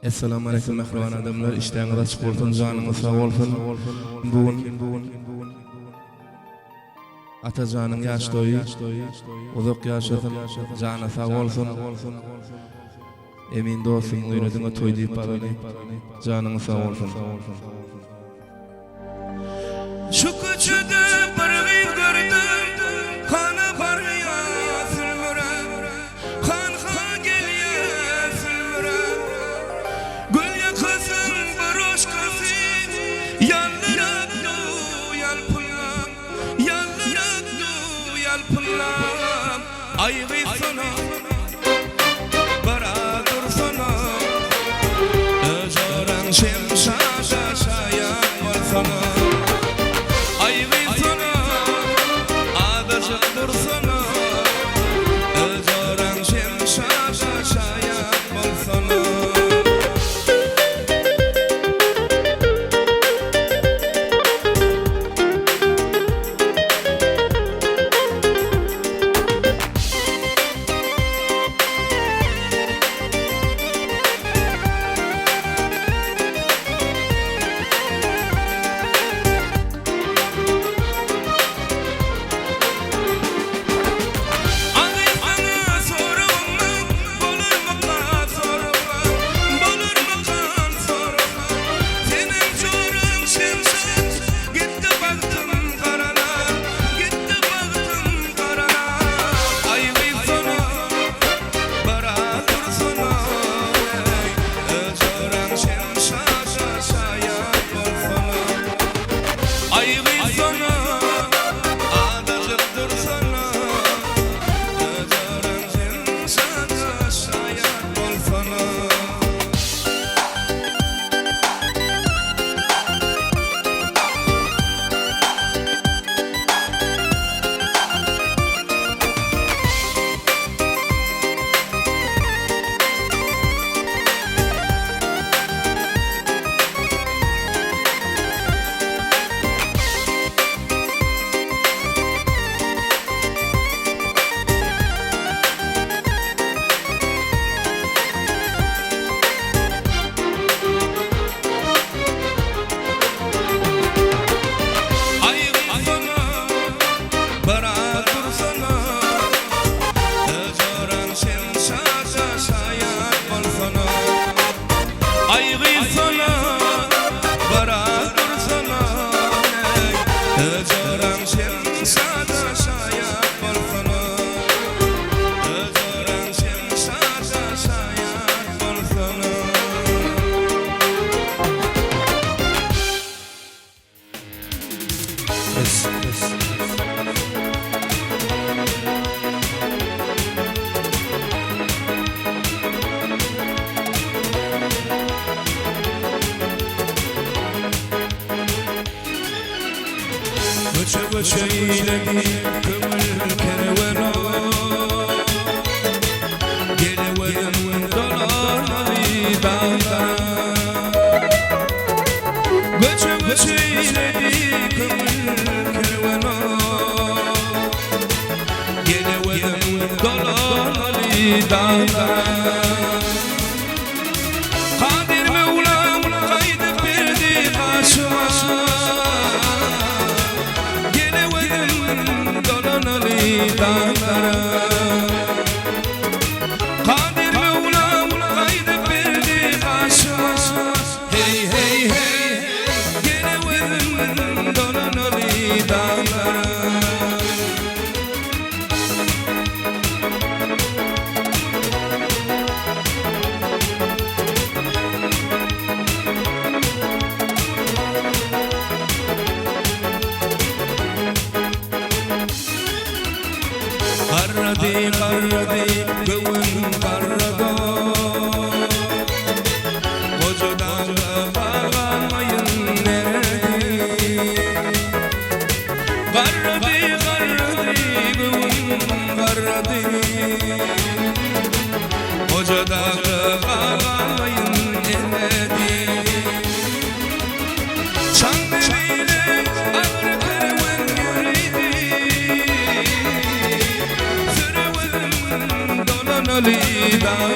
Essalamu aleýkum mähriban adamlar işdäňiz açyk bolsun janyňyz sag bolsun bu gün Atajanyň ýaş toýy uzak ýaşasyn jany sag bolsun Emin dostumyň öýüne diňe toý diýip baraly janyňyz sag bolsun. Şu köçede bir gyz gördüm, Hana barýa sülmüräp, Hanha gelýä sülmüräp. Gül ýakasyn broşkasy, Ýaldyrap dur ýalpyldap, Ýaldyrap dur ýalpyldap. Aý gyz sona. Biraz dursana Joraň Şemşada şaýat bolsana Aý gyzsana Azajyk dursana Joraň Şemşada şaýat bolsana. Agyz saňa soragym Bolarmyka soragam Bolarmykan soragam Seniň joraň Şemşat Gitdi bagtym garalar Gitdi bagtym garalar Aý gyzsana Biraz dursana Eý joraň Şemşada şaýat bolsana Aý gyzsana Azajyk dursana Joraň Şemşada şaýat bolsana. Aý gyzsana, biraz dursana, Joraň Şemşada şaýat bolsana. Aý gyzsana, biraz dursana, Joraň Şemşada şaýat bolsana. Joraň Şemşada şaýat bolsana. Göçe göçe eýledi köňül kerwena Gelewerim dolanaly daglara Göçe göçe eýledi köňül kerwena Gelewerim dolanaly daglara Kadyr Möwlam gaýdyp berdi gaşyma Gelewerim dolanaly daglara Kadyr Möwlam gaýdyp berdi gaşyma Heý heý heý Gelewerim dolanaly daglara. Garrady, garrady, göwün garrady. Goja dagda galmaýyn neredi. Garrady, garrady, göwün garrady. Goja dagda galmaýyn eredi. Çaňdy beýle agyr kerwen ýöredi. Sürewim dolanaly daglara.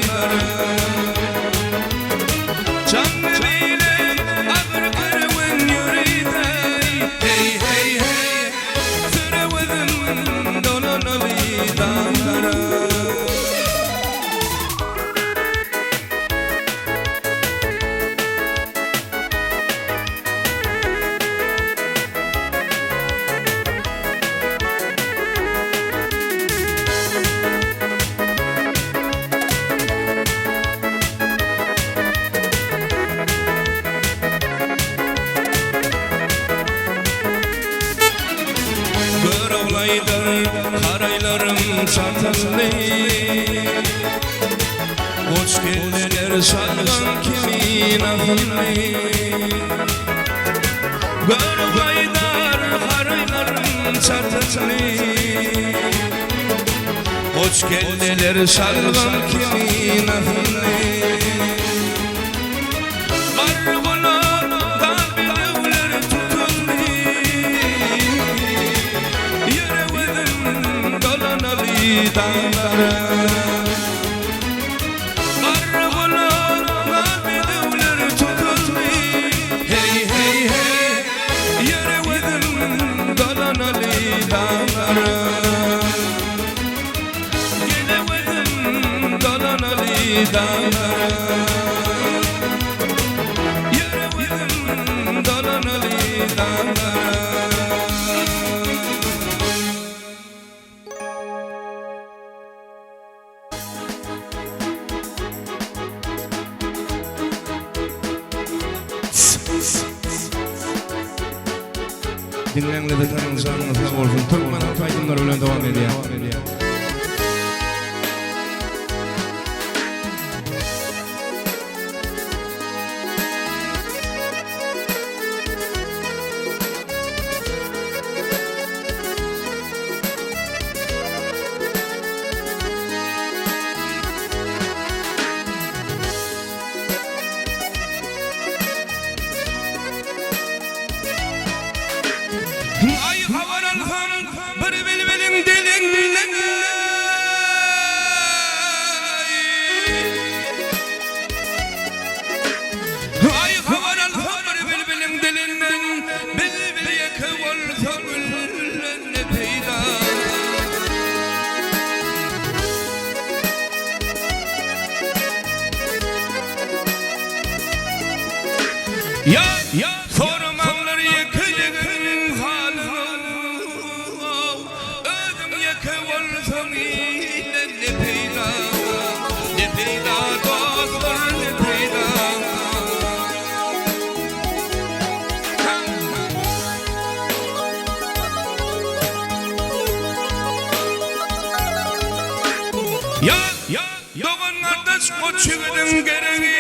gaýdar haraýlarym çatyldy. Goç kelleler şalgam kimin asyldy. Gör gaýdar haraýlarym çatyldy. Goç kelleler şalgam kimin asyldy. Garry-golak dal bedewler tutuldy. Ýüregizim dolanaly daglara. Garry-golak dal bedewler tutuldy. Heý, heý, heý, ýüregizim dolanaly daglara. Gelewezim dolanaly daglara. Ýörewezim dolanaly daglara. Diňläň lezzet alyň janyňyz sag bolsun Türkmen halk aýdymlary bilen dowam edýär. Aý habar alsam bir bilbiliň dilinden. Aý habar alsam bir bilbiliň dilinden. Bilbil ýeke bolsa gülden ne peýda. Ýa soramaňlar ýekeligiň halyny, Özüň ýeke bolsaň ile ne peýda, Ne peýda dostlar ne peýda. Ýa dogan gardaş goç ýigidiň geregi.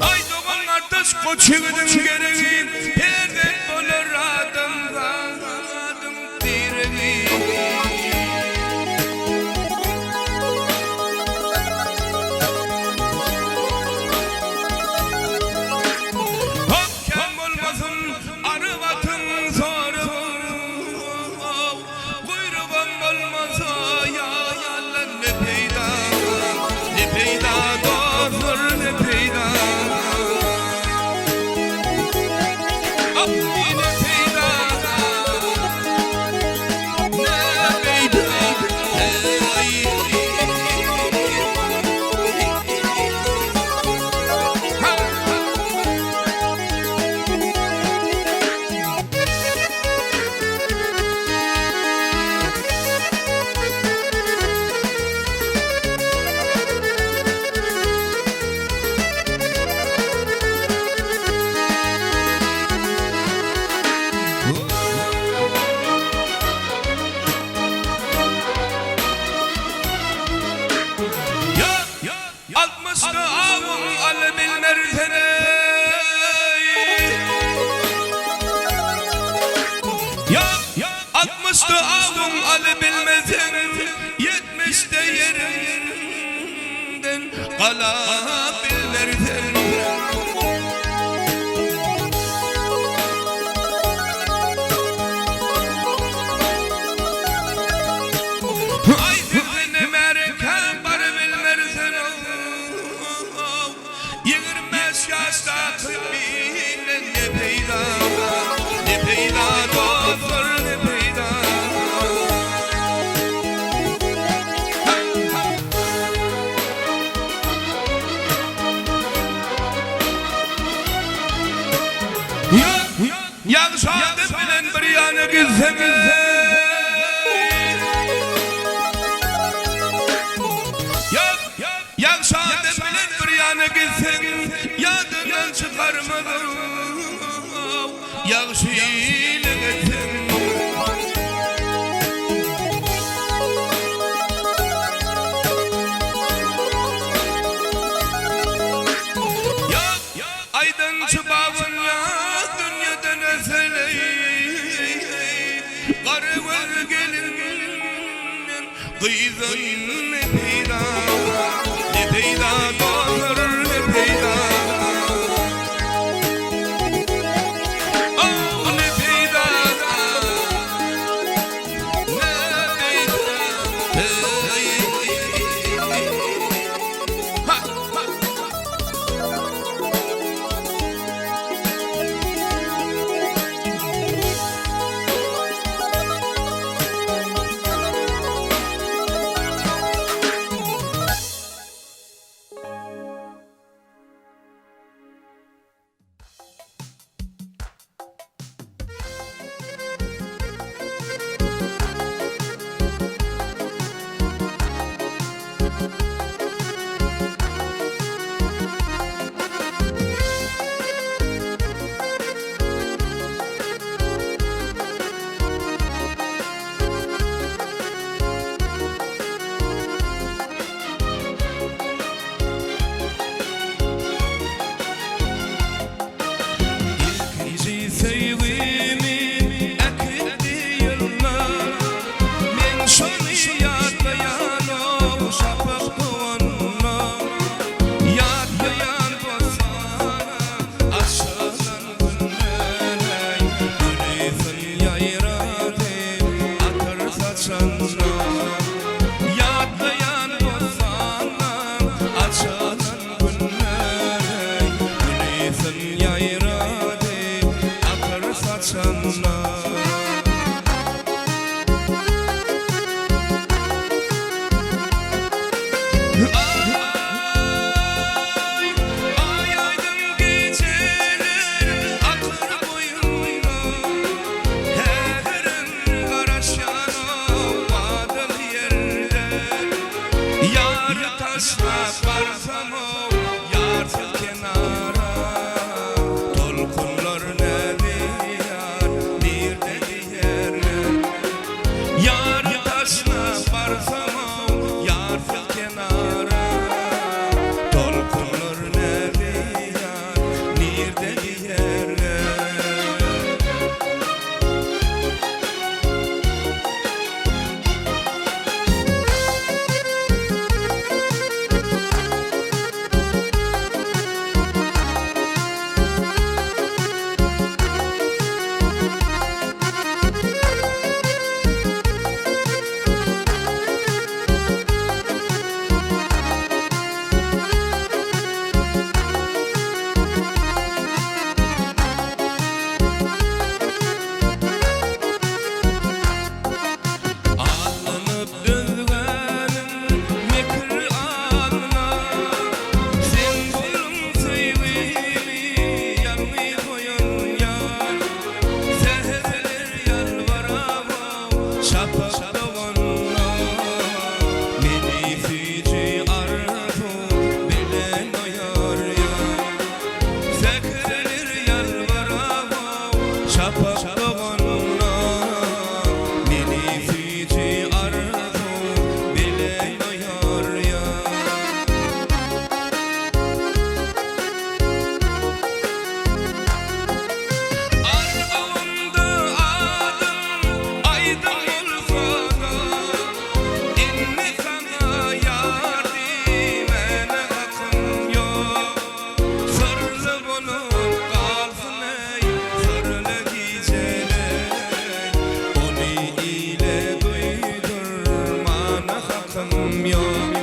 Aý dogan gardaş goç ýigidiň geregi. Perzent bolar adamzadyň diregi. Hop kem bolmasyn aryp atyň sorup. Guýrugam bolmasa ýalan ne peýda, Ne peýda dostlar ne peýda. Ne peýda, ne peýda, Ýa altmyşda awuň alybilmersen eý. Ýa altmyşda awuň alybilmeseň, ýetmişde ýeriňden galabilmersen. Aý segsene märekä barybilmersen-ow, 25 ýaşdaky bilen ne peýda, ne peýda dostlar, ne peýda. Ýagşy adam bilen bir ýana gitseň Ýagşy adam bilen bir ýana gitseň, Ýadyňdan çykarmaz-ow. Ýagşylyk etseň. Ýok, aýdançy baban ýa dünýeden öteleý, Gara göz gelinden gyzdan ne peýda, Ne peýda dostlar, ne peýda. Oh, ne peýda, ne peýda, hey. Ha, ha. Ilkinji söýgimi äkitdi ýyllar, Men şony ýatlaýan-ow şapak doganda. Ýatlaýan bolsana açylan günleň, Gülisin ýaýrady atyr saçanda. Ýatlaýan bolsana açylan günleň, Gülisin ýaýrady atyr saçanda. Aý, aý aýdyň gijeler akyr boýunda, Häzirem garaşýanok wadaly ýerde. Ýary taşlap barsamok ýarsyz kenara, Tolkunlar nädýär, nirde diýerler. Ýary taşlap barsamok ýarsyz kenara, Tolkunlar nädýär, nirde diýerler. Allanyp özgäniň mekir alyna, Sen guluň söýgimi ýalňyz goýan ýar. Säherler ýalbarabam şapak doganda, Meni süýji arzuw bilen oýar ýar. Säherler ýalbarabam şapak doganda, Meni süýji arzuw bilen oýar ýar. Arzuwymda adyň aýdyň bolsa-da, Indi saňa ýar diýmäne hakym ýok. Syrly bolup galsyn eý syrly gijeler, Ony ile duýdurmana hakym ýok.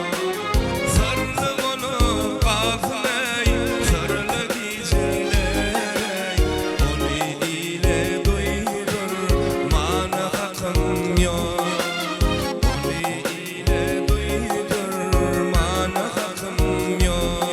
Syrly bolup galsyn eý syrly gijeler, Ony ile duýdurmana hakym ýok. Ony ile duýdurmana hakym ýok.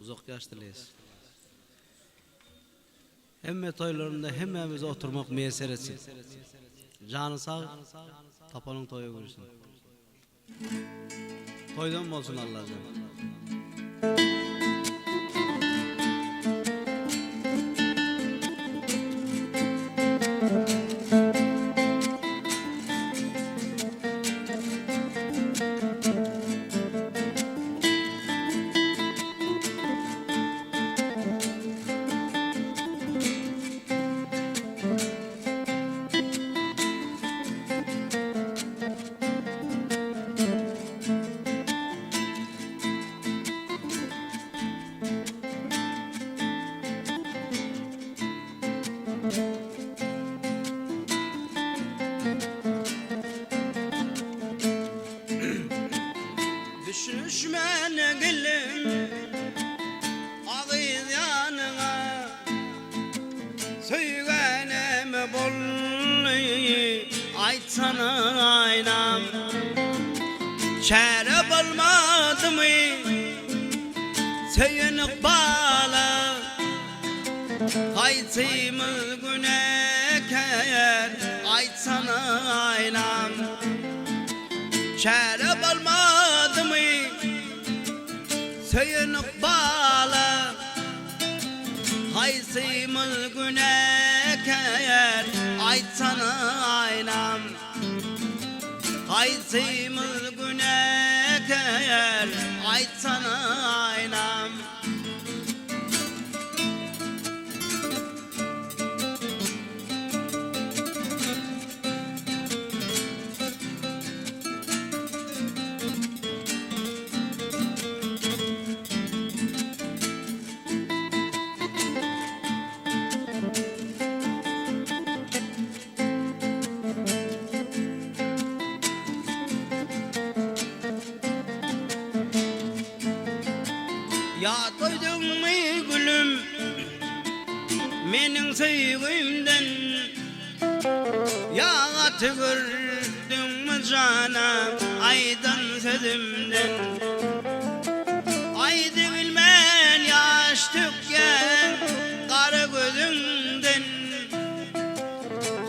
Uzak ýaş dileýäs. Hemme toýlarynda hemmämize oturmak miýesser etsin. Jany sag, tapanyň toýa gülsün. Toýdan bolsun Allajan. Düşüşmän gelin agyz ýanyňa Söýgänem boldy aýtsana aýnam Çäre bolmadymy söýen ykbala Haýsymyz günäkär aýtsana aýnam Çäre bolmadymy söýen ykbala Haýsymyz günäkär aýtsana aýnam Haýsymyz günäkär aýtsana aýnam. Ýa doýduňmy gülüm meniň söýgimden Ýa gaty gördüňmi janam aýdan sözümden Aýdybilmän ýaş tökýän gara gözüňden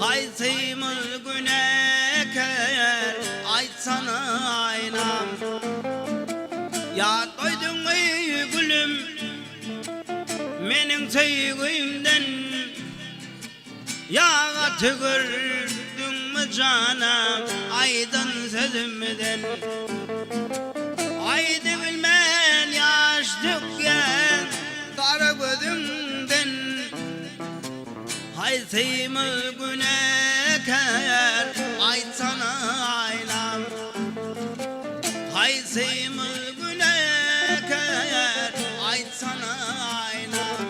Haýsymyz günäkär aýtsana aýnam Ýa doýduňmy gülüm meniň söýgimden Ýa gaty gördüňmi janam aýdan sözümden Aýdybilmän ýaş dökýän gara gözüňden Haýsymyz günäkär aýtsana aýnam Haýsymyz günäkär aýtsana aýnam.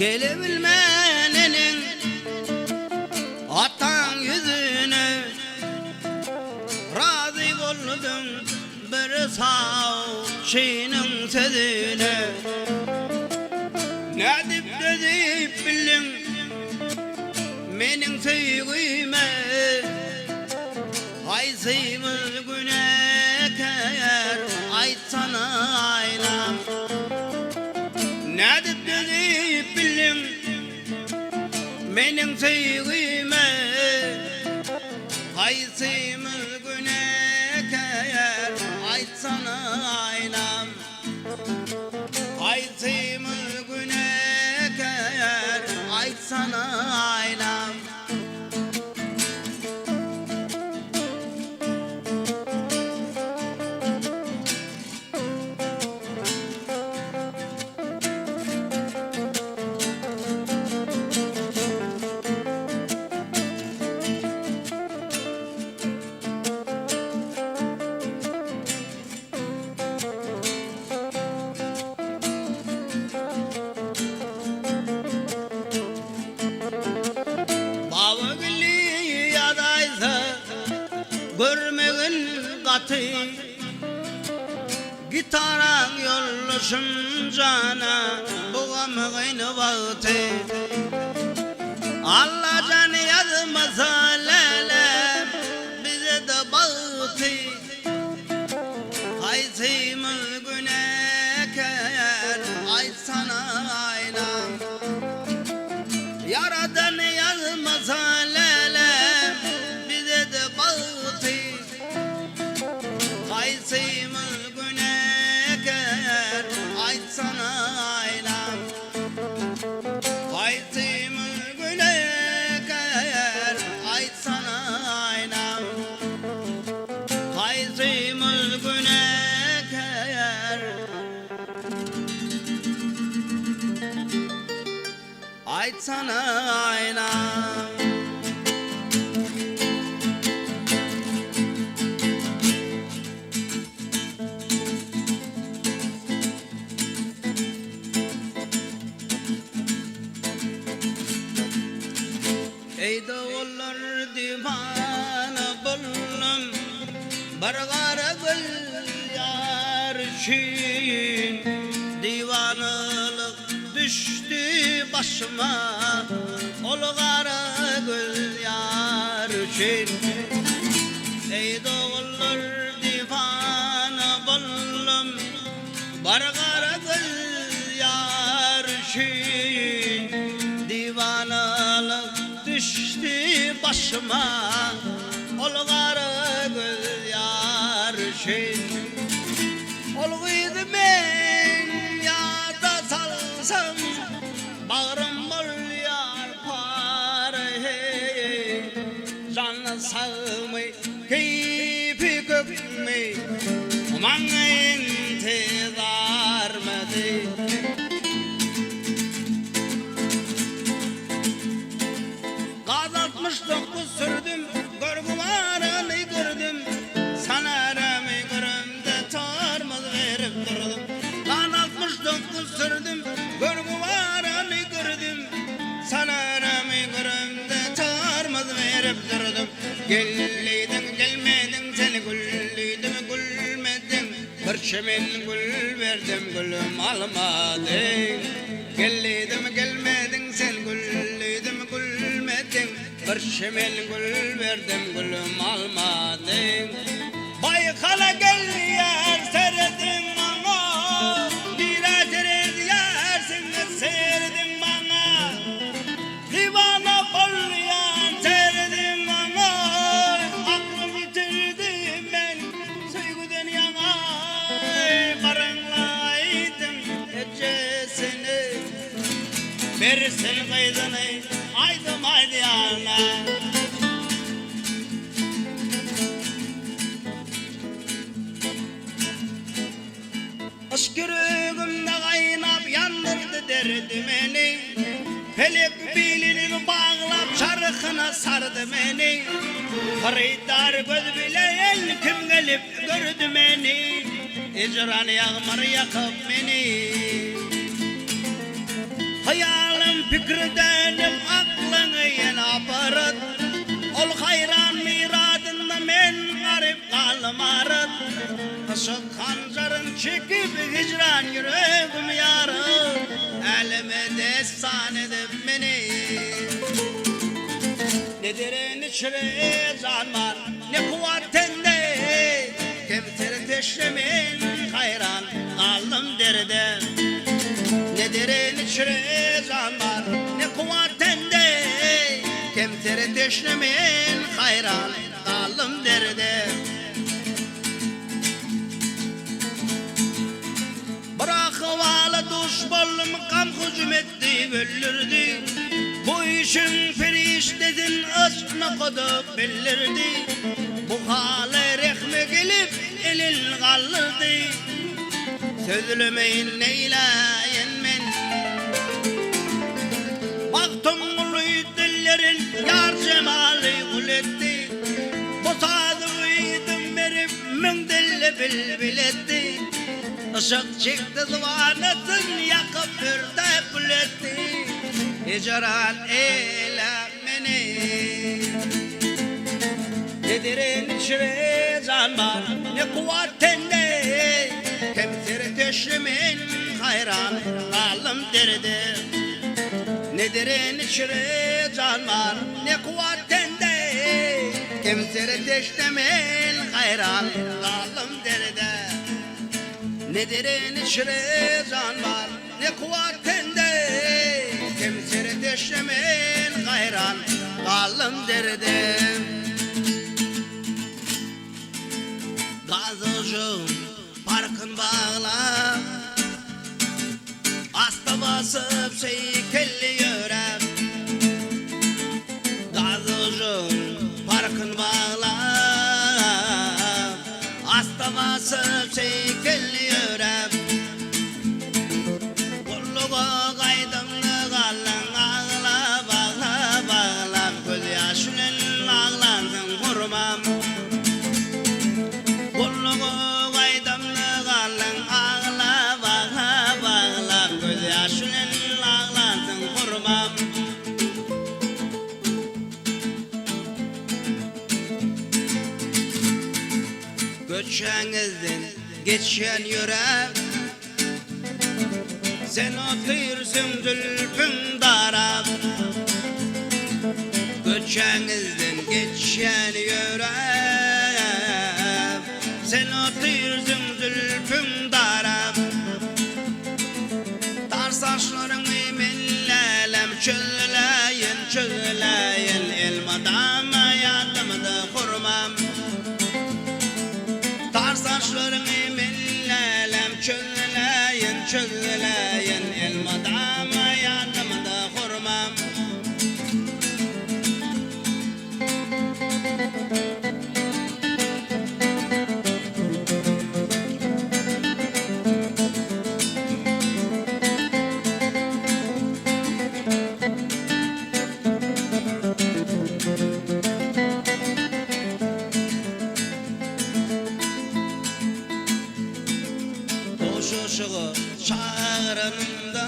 Gelebilmän eneň, ataň ýüzüne Razy bolduň bir sawçynyň sözüne Nädip dözüp bildiň meniň söýgüme Haýsymyz günäkär aýtsana aýnam Nädip dözüp bildiň meniň söýgüme Haýsymyz günäkär aýtsana aýnam Haýsymyz günäkär aýtsana aýnam. gaty. Gitaraň ýoldaşym jana bu gamgyn wagty. Allajan ýazmasa läläm bize-de bagty. Haýsymyz günäkär aýtsana aýnam. Ýaradan ýazmasa läläm bize-de bagty. Haýsymyz günäkär aýtsana aýnam. Haýsymyz günäkär aýtsana aýnam. Haýsymyz günäkär aýtsana aýnam. Eý doganlar diwana boldum bir gara gül ýar üçin Diwanalyk düşdi başyma ol gara gül ýar üçin Eý doganlar diwana boldum Bir gara gül ýar üçin Diwanalyk düşdi başyma Ol gara göz ýar üçin Ol gyzy men ýada salsam Bagrym bolýar pare heý Jany sagmy Keýpi kökmi, maňa intizarmydy? Gaz 69 sürdüm, görgi baryny gördüm, Sanaramy göremde tormoz berip durdum. Gaz 69 sürdüm, görgi baryny gördüm, Sanaramy göremde tormoz berip durdum. Geldiň, gelmediň, sen güldüň, gülmediň, Bir çemen gül berdim, gülüm almadyň. Geldiň, gelmediň, sen güldüň, gülmediň, Bir çemen gül berdim, gülüm almadyň. Baýkala gelýär, serediň maňa, Nirä seredýärsiňiz, serediň maňa. Diwana bolýan serediň maňa, Aklym ýitirdim men söýgüden ýaňa. Baryňla aýdyň ejesine, Bersin gyzyny aýdym aýdýana. Yşk ýüregimde gaýnap ýandyrdy derdi meni, Pelek bilini baglap çarhyna sardy meni. Hyrydar göz bilen kim gelip gördi meni, Hijran ýagmyr ýakyp meni. Hyýalym pikirdenim aklyňy ýene aparat, Ol haýran myradynda men garyp galdym arat. Yşk hanjaryn çekip hijran ýüregim ýaryp, Äleme dessan edip meni. Ne derin içre jan bar, ne kuwwat tende, Kemter teşne men haýran galdym derde. Ne derin içre jan bar, ne kuwwat tende, Kemter teşne men haýran galdym derde. Bir ahwala duş boldum, gam hüjüm etdi, öldürdi. Bu işiň perişdesin yşk nokady bildirdi. Bu hala rehmi gelip, elin galdyrdy. Sözlemeýin neýläýin men. Magtymguly dillerin ýar jemaly gul etdi. Bu sazy uýdum berip müň dilli bilbil etdi. Yşyk çekdi zybanasyn ýakyp örtäp gül etdi. Hijran eýläp meni. Ne deren içre jan bar, ne kuwwat tende, Kemter teşne men haýran galdym derde. Ne deren içre jan bar, ne kuwwat tende, Kemter teşne men haýran galdym derde. Ne deren içre jan bar, ne kuwwat tende, Kemter teşne men haýran galdym derde. Gazyjyň parkyn baglap, Asta basyp şeýkelli ýöräp. Gazyjyň parkyn baglap, Asta basyp şeýkelli ýöräp. Gulluga gaýdamda galdyň aglap, aglap, aglap, Göz ýaş bilen baglansyň hurmam. Gulluga gaýdamda galdyň aglap, aglap, aglap, Göz ýaş bilen baglansyň hurmam. Köçäňizden geçýän ýöräp, Sen otyrsyň zülpüň darap. Köçäňizden geçýän ýöräp, Sen otyrsyň zülpüň darap. Tar saçlaryňy men lälem çözläýin, çözläýin, Elmydama ýadymda hurmam. Tar saçlaryňy men lälem çözläýin, çözläýin, Elmydama ýadymda hurmam. Duşuşyga çagyranymda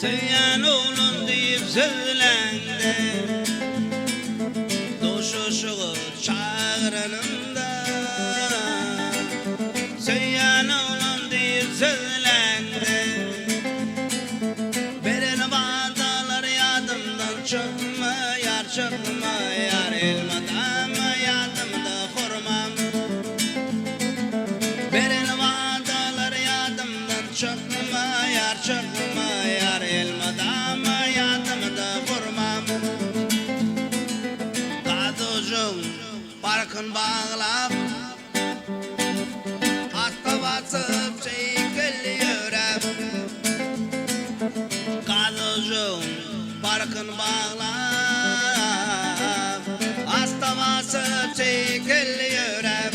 Söýýän oglan diýip sözläňde Duşuşyga çagyranymda Söýýän oglan diýip sözläňde Beren wadalar ýadymdan çykmaýar, çykmaýar Elmydama ýadymda hormam. Beren wadalar ýadymdan çykmaýar, çykmaýar Elmydama ýadymda hormam. Gazyjyň barkyn baglap. Atda basyp şeýkelli ýöräp, Gazyjyň barkyn baglap. Asta basyp şeýkelli ýöräp,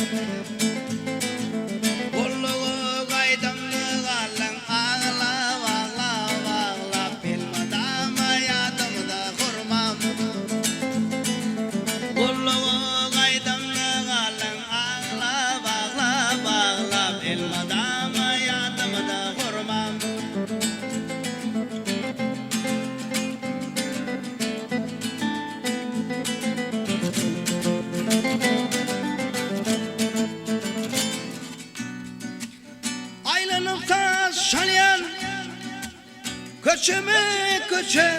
Gulluga gaýdamda galdyň aglap, aglap, aglap, Elmydama ýadymda hurmam. Gulluga gaýdamda galdyň Aglap, aglap, aglap, elmydama ýadymda hurmam. Aýlanyp saz çalýan köçeme-köçe,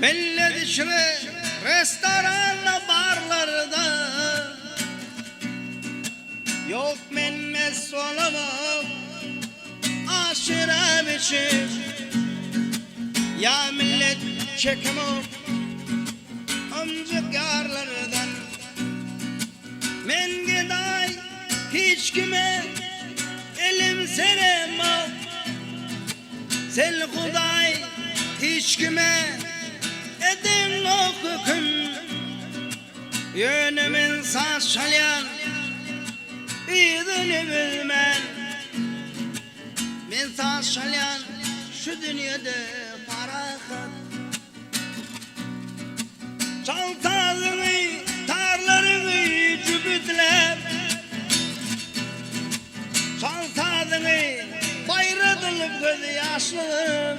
Millet içre restoranla barlarda Ýok men mes bolamok aş şerap içip Ýa millet çekemok ynjyk ýarlardan Men gedaý hiç kime elim seremok Sen Hudaý hiç kime edeňok höküm Ýöne men saz çalýan yzyny bilmän Men saz çalýan şu dünýede parahat Çal sazyňy tarlaryňy jübütläp Çal sazyňy baýradylyp göz ýaşlygym.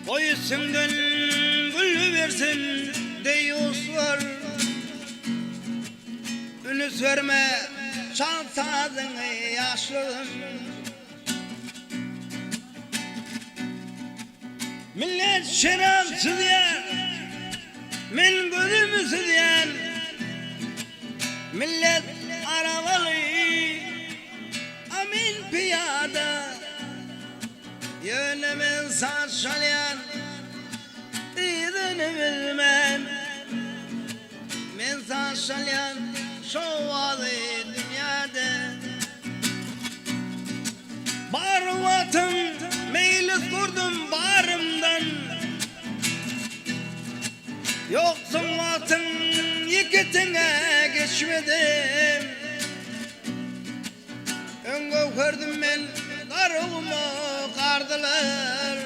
Goý üstüňden gülübersin. bersin deýýuslar. Ünüs berme çal sazyňy ýaşlygym. Millet şerap süzýär, men gözümi süzýän. Millet arabaly, a men pyýada. Ýöne men saz çalýan, yzyny bilmän. Men saz çalýan şowazy dünýäde. Bar wagtym meýlis gurdum barymdan. Ýoksuň wagtyň ýigitiňe geçmedim. Öň göwherdim men Garaguma gardylar.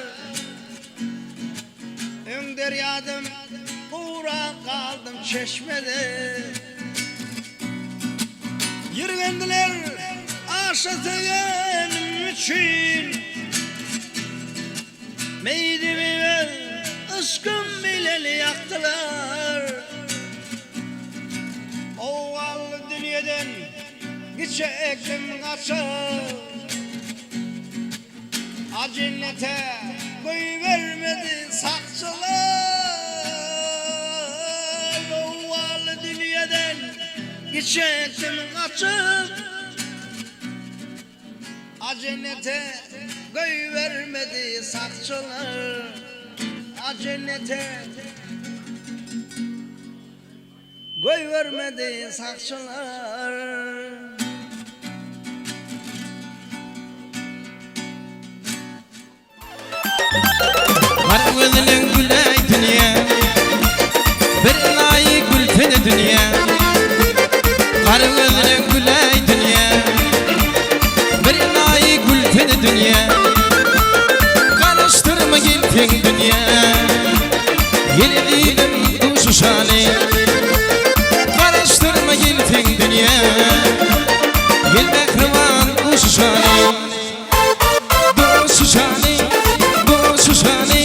Öň derýadym gurak galdym çeşmede. Ýirgendiler aşa söýenim üçin. Meýdimi öz yşkym bilen ýakdylar. Owal dünýeden giçekdim gaçyp. A jennete goýbermedi sakçylar. Owal dünýeden giçekdim gaçyp. A jennete goýbermedi sakçylar. A jennete goýbermedi sakçylar. Gara gözleň güläý dünýä, Bir ylaýy gülsene dünýä. Gara gözleň güläý dünýä, Bir ylaýy gülsene dünýä. Garaşdyrma gelseň dünýä, Gel ezizim duşuşaly. Garaşdyrma gelseň dünýä, Gel mähriban duşuşaly. Duşuşaly, duşuşaly,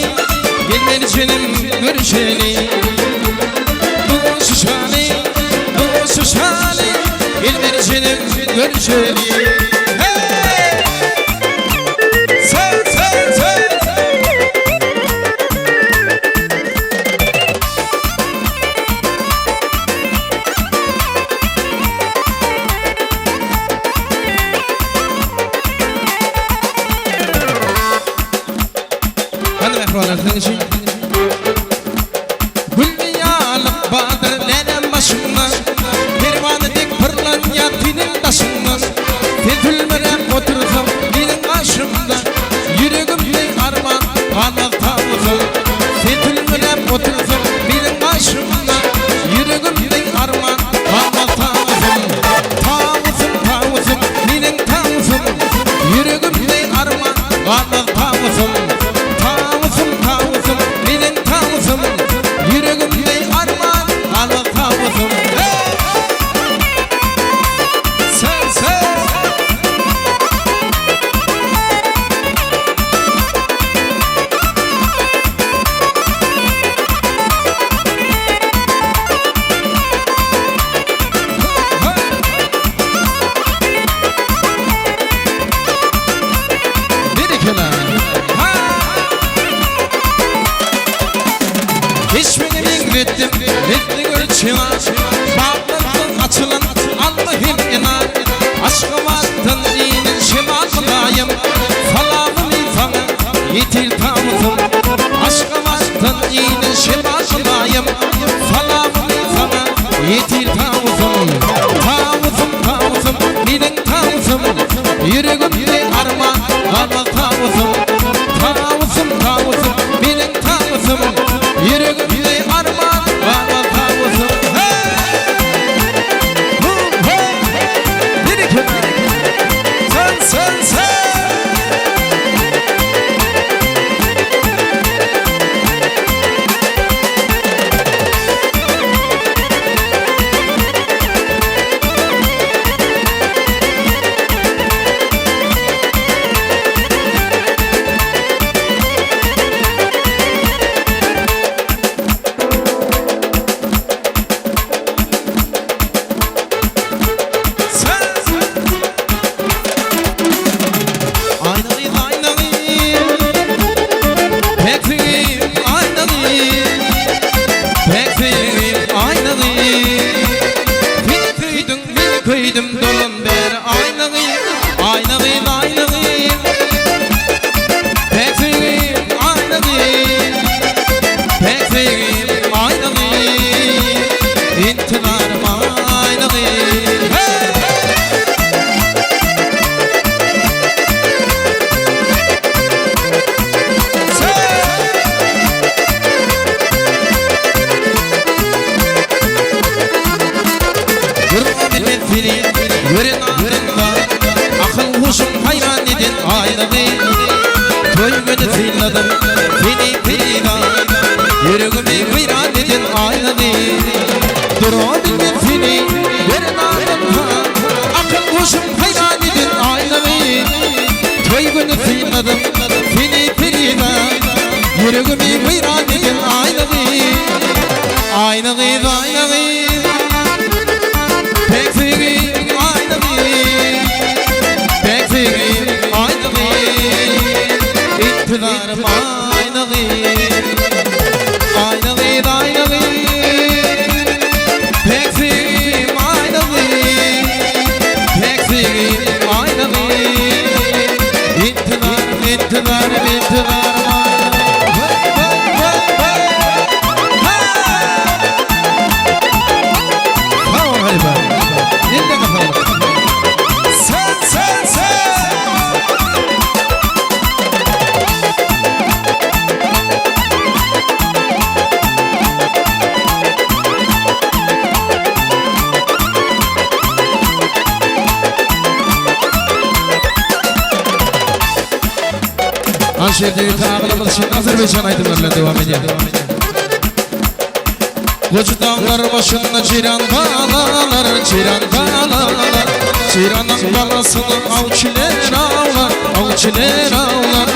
Gel meni jenim görüşeli. Duşuşaly, duşuşaly, Gel meni jenim görüşeli. Hey! Sen, sen, sen! Hany mähribanlar siziň üçin. Gülli ýalyk bardyr läläm başyňda, Perwana dek pyrlanýar seniň daşyňdan. Sen sülmüräp otursaň meniň gaşymda, Ýüregimde arman galmaz tawusym. Sen sülmüräp otursaň meniň gaşymda, Ýüregimde arman galmaz tawusym. Tawusym, tawusym, meniň tawusym, Ýüregimde arman galmaz tawusym. Tawusym, tawusym, meniň tawusym, Ýüregimde arman galmaz tawusym. Hey! Sen, sen! Berekella! Ha! Keşbini meňzetdim, reňkli gül çynar, Baglardan açylan alma hem enar. Aşgabatdan inen şemal mylaýym, Salamymy saňa ýetir tawusym. Aşgabatdan inen şemal mylaýym, Salamymy saňa ýetir tawusym. Tawusym, tawusym, meniň tawusym, Ýüregimde arman galmaz tawusym. Tawusym, tawusym, meniň tawusym, Ýüregimde arman galmaz. söýdüm dolan bäri Aýna gyz, aýna gyz, aýna gyz Päk söýgim, aýna gyz Päk söýgim, aýna gyz Intizarym aýna gyz Hey! Görmedim seni gören adamda Akyl huşum haýran eden aýlygy Toý güni synladym seni pida Ýüregimi weýran eden aýlygy Durabilmen seni gören adamda Akyl huşum haýran eden aýlygy Toý güni synladym seni perida Ýüregimi weýran eden aýlygy Aýna gyz aýna gyz Pek söýgim aýna gyz Pek söýgim aýna gyz Intizarym aýna gyz Aýna gyz aýna gyz Pek söýgim aýna gyz Pek söýgim aýna gyz Intizarym intizarym intizarym Sag bol halypa. Ellerine saglyk. Sen sen sen. Anşer döwleti aglamyz üçin Azerbaýjan aýdymlary bilen dowam edýär. Goja daglar başynda jeýran balalar, jeýran balalar. Jeýranyň balasyny awçylar awlar, awçylar awlar.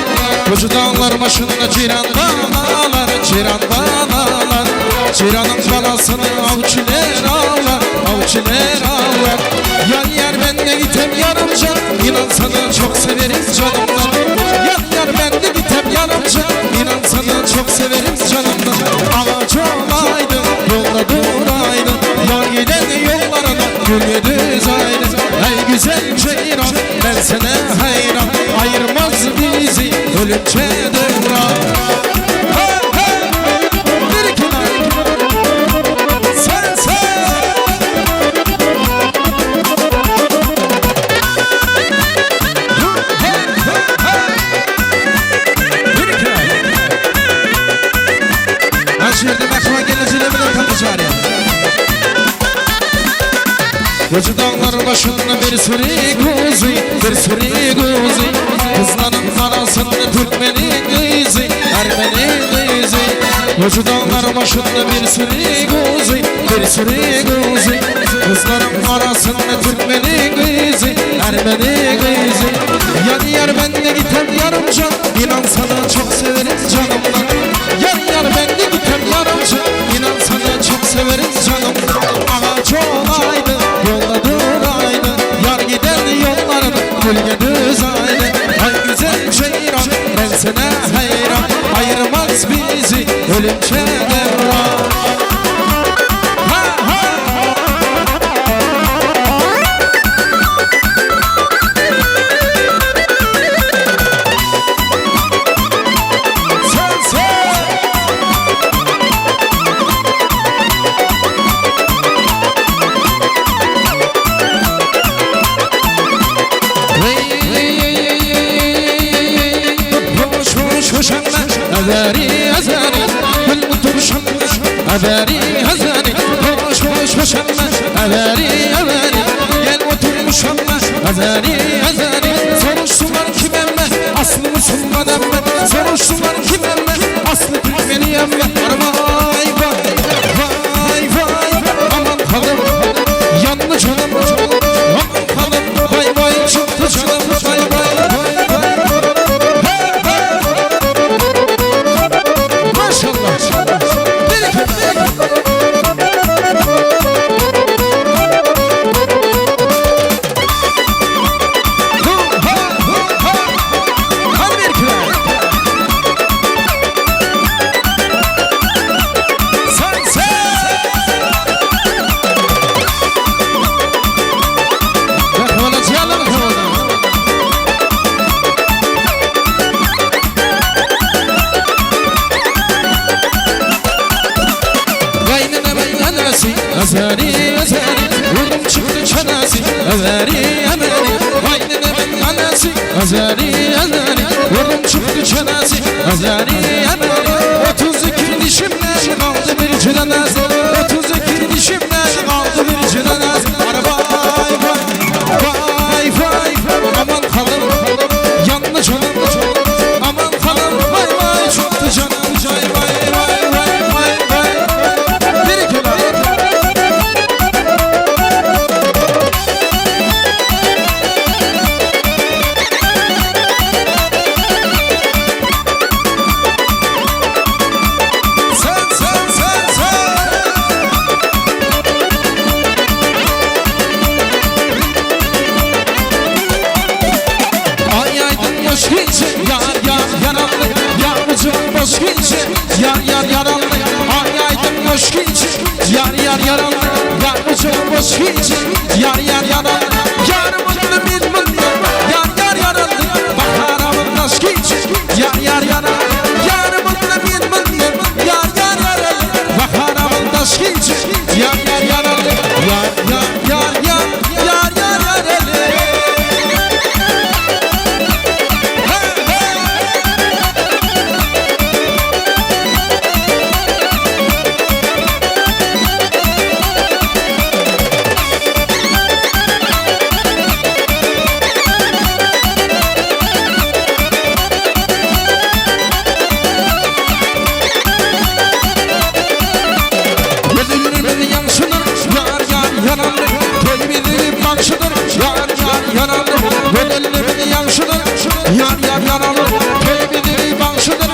Goja daglar başynda jeýran balalar, jeýran balalar. Jeýranyň balasyny awçylar awlar, awçylar awlar. Ýar ýar bende gitem ýarymjan, inan sana çok severim canımdan. Ýar ýar bende gitem ýarymjan, inan sana çok severim canımdan. Agaç olaydın, yolda duraydın, Yar giden yollarına gül düzaydın. Ey güzel ceyran, ben sana hayran, Ayırmaz bizi ölümçe devran. Hey, hey! Bir iki Sen sen! Şu ýerde mähriban gelnejeler bilen tansa çagyrýar. Goja daglaryň başynda bir süri guzy, bir süri guzy. Gyzlaryň arasynda türkmeniň gyzy, ermeniň gyzy. Goja daglaryň başynda bir süri guzy, bir süri guzy. Gyzlaryň arasynda türkmeniň gyzy, ermeniň gyzy. Ýar ýar bende gitem ýarymjan, inan sana çok severim canımdan. Ýar ýar bende gitem ýarymjan, inan sana çok severim canımdan. Agaç olaydı, yolda duraydı, ýar giden ýollarına gülge düzaydı. Ay güzel ceyran, ben sana hayran, ayırmaz bizi ölümçe devran. Ha ha! Sen sen! Hoş hoş hoşanma Azari azari Gül oturşanma Azari azari Hoş hoş hoşanma Azari azari Gel oturmuşanma Azari azari Soruştular kim emme Aslı Müslüman emme Soruştular kim emme Aslı Türkmeni emme Vay vay vay vay Aman hanım Yanlı canım Aman hanım Vay vay çıktı canım Vay vay vay vay Hey, hey. Maşallah. Bereket. Hu, ha, hu, ha. Hadi bereket. Sen sen. Azeri azeri Gaýnenemin galasy Azeri azeri Gördüm çykdy çenesi Azeri azeri 32 dişimden kaldy bir çenesi 32 dişimden kaldy bir çenesi Vay vay vay vay Aman hanım yandı canım Aman hanım vay vay çıktı canım Vay vay vay vay vay vay Bir iki Sen sen sen sen Ay aydın boş gece yar yar yaralı Yavrucum boş gece yar yar yaralı Ay aydın boş gece yar yar yaralı Yavrucum boş gece yar yar yaralı Yar mutlu bir mutlu yar yar yaralı Baharamın taş gece yar yar yaralı Yar mutlu bir mutlu yar yar yaralı Baharamın taş gece yar yar yaralı Yar yar yar yar yar yar yaralı Gönüllümün yansıdır, yar yar yaralı Toy bakşıdır, yar yar yaralı Gönüllümün yansıdır, yar yar yaralı Toy bakşıdır,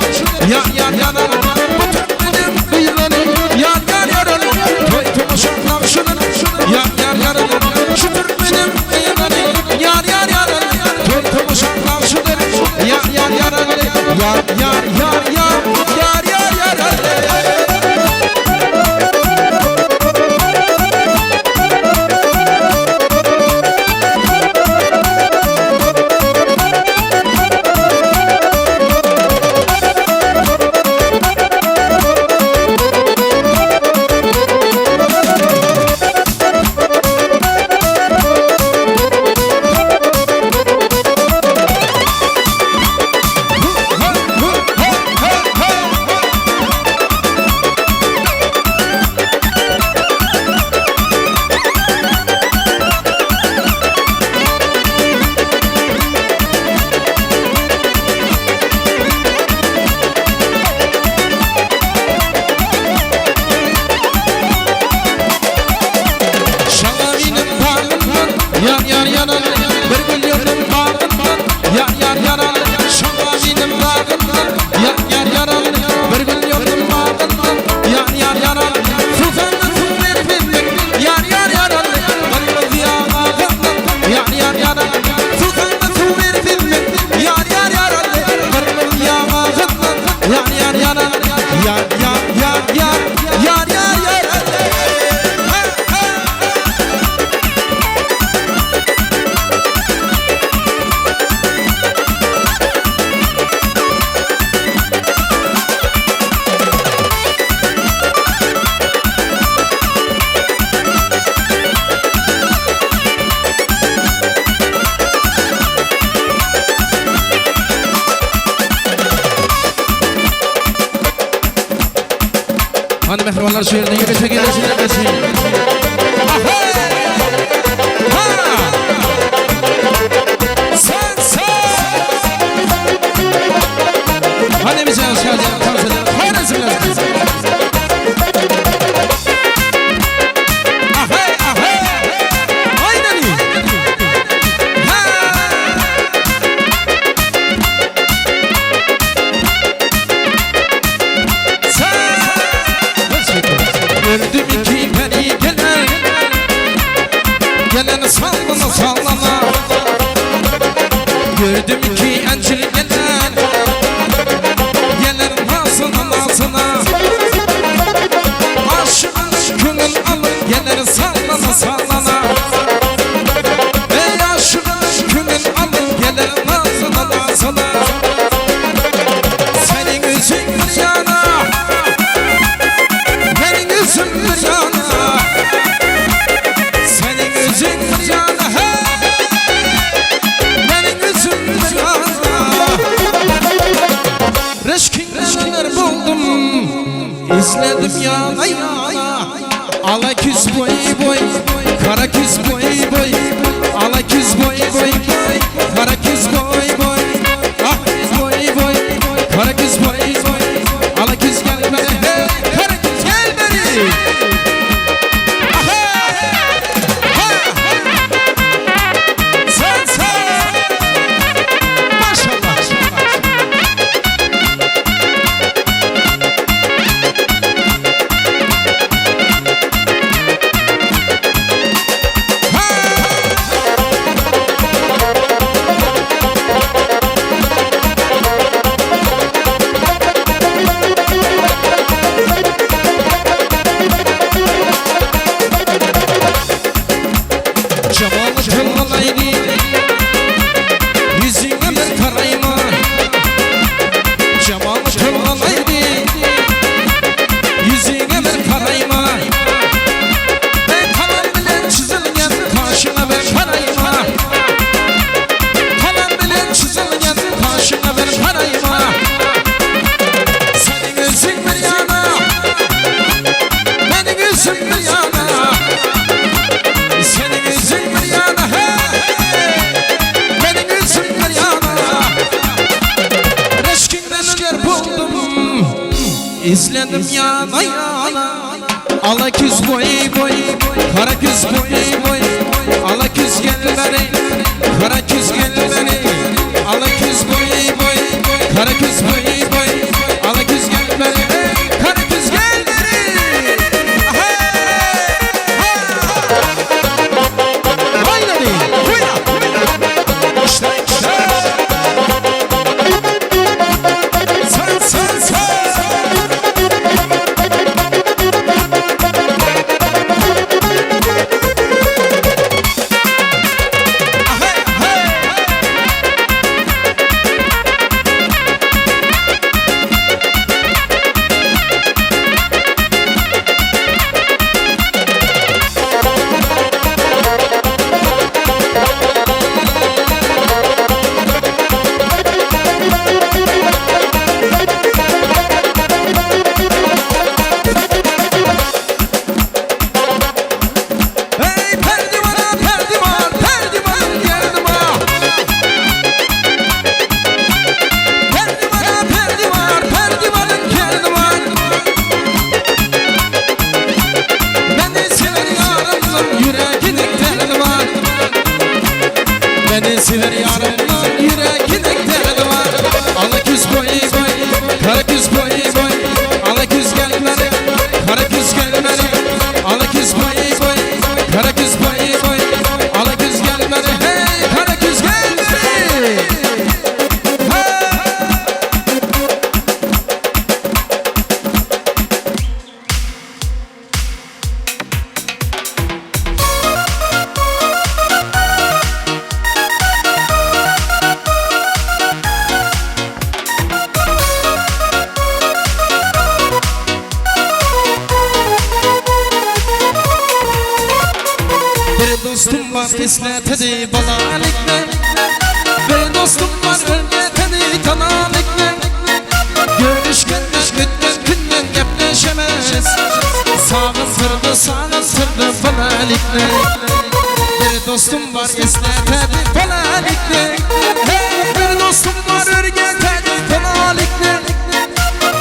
yar yar yaralı Bu Türkmenin kıyıları, yar yar yaralı Toy tamaşa nakşıdır, yar yar yaralı Şu Türkmenin kıyıları, yar yar yaralı Toy tamaşa nakşıdır, yar yar yaralı Yar yar yar yar, yar yar yaralı Şalaminin bağından yar yar yaralı Bir gül yolun bağından yar yar yaralı Şalaminin bağından yar yar yaralı Bir gül yolun bağından yar yar yaralı Susanlı su vermedin yar yar yaralı Kırmızı yağından yar yar yaralı Susanlı su vermedin yar yar yaralı Kırmızı yağından yar yar yaralı Yar yar yar yar yar yar yaralı Ha, ha. Hani mehribanlar şu yerine yürüyüşe gelirsin gelsin. Sen sen. Hani bize hoş geldin. Hani bize Ahey ahey. Haydi. Ha. Gördüm ki peri gelen Gelen sallana sallana Gördüm ki encil gelen Gelen nazına nazına Aşığın könül alır Gelen sallana sallana Ey aşığın könül alır Gelen nazına nazına Senin yüzün bir yana Benim yüzüm bir yana Senin yüzün bir yana. Izledim yana yana Ala küz boy boy Kara küz boy boy Ala küz boy boy Kara küz boy boy Ah boy boy Kara küz boy boy Ala küz gel beri hey Kara küz gel beri Aha! Ha! Sen sen Maşallah. Cemalı tılmalaydı Yüzüne bir karayma Cemalı tılmalaydı Yüzüne bir karayma Ben kalem bilen çizilgen Kaşına bir karayma Kalem bilen çizilgen Kaşına bir karayma Senin yüzün bir yana Benim yüzüm bir yana Senin yüzün bir yana hey! Benim yüzüm bir yana Reşkinden yer buldum İzledim yana yana Ala küz boy boy Kara küz boy boy Ala küz gel beri Kara küz gel beri Ala küz boy boy Kara küz boy boy Ala küz gel beri Kara küz gel beri Hey! Haydi! Huyna! İşte işte! Sen sen sen! Hey, hey! Hey perdivana perdivan perdivan geldim ha. Perdivana perdivan perdivanın kerdivan. Beni sever yarımın yüreğinin derdi Beni sever yarımın yüreğinin derdi var. Ala küz boy boy, kara küz boy boy. Ala küz gel beri, kara küz gel beri. Ala küz boy boy, kara küz boy boy. Ala küz gel beri, hey kara küz gel beri. Hey! Bir dostum var isletedi balalikle Bir dostum var örgetedi tanalikle Görüşken düşkütten günden gepleşemez Sağın sırdı sağın sırdı balalikle Bir dostum var isletedi balalikle Hey, Bir dostum var örgetedi tanalikle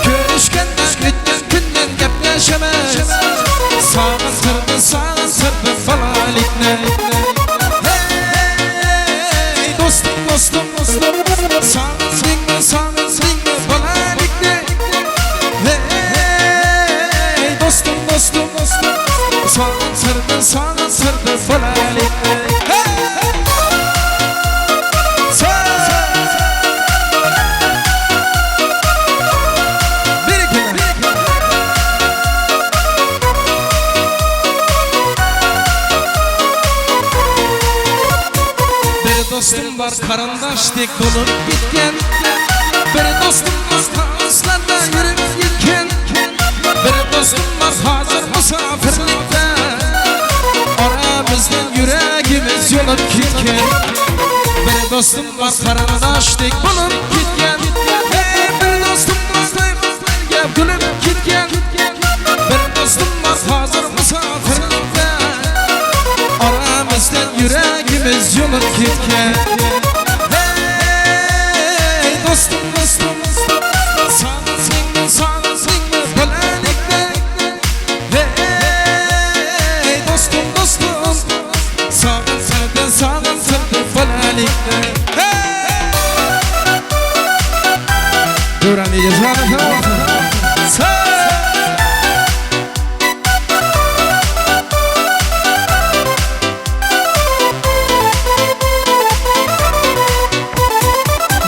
Görüşken düşkütten günden gepleşemez Sağın sırdı sağın sırdı balalikle Hey dostum dostum dostum Sağın dinle sağın dinle balalikle Hey dostum dostum dostum Sağın sırdı sağın sırdı balalikle Hey! Sen! Bir iki, bir iki. Bir dostum var karandaş dik olup gitken Bir dostum var kaoslarda yürüp gitken Bir dostum var hazır misafirlikte Aramızdan yüreğimiz yolup gitken Bir dostum var karandaş dik olup gitken Hey, Bir dostum var gülüp gitken. ýolup ketken. Hey, dostum, dostum, sagyndyňmy, sagyndyňmy bilelikde. Hey, dostum, dostum, sagynsyrdy, sagynsyrdy bilelikde. Hey! Döwran eje janyň sag bolsun. Sag!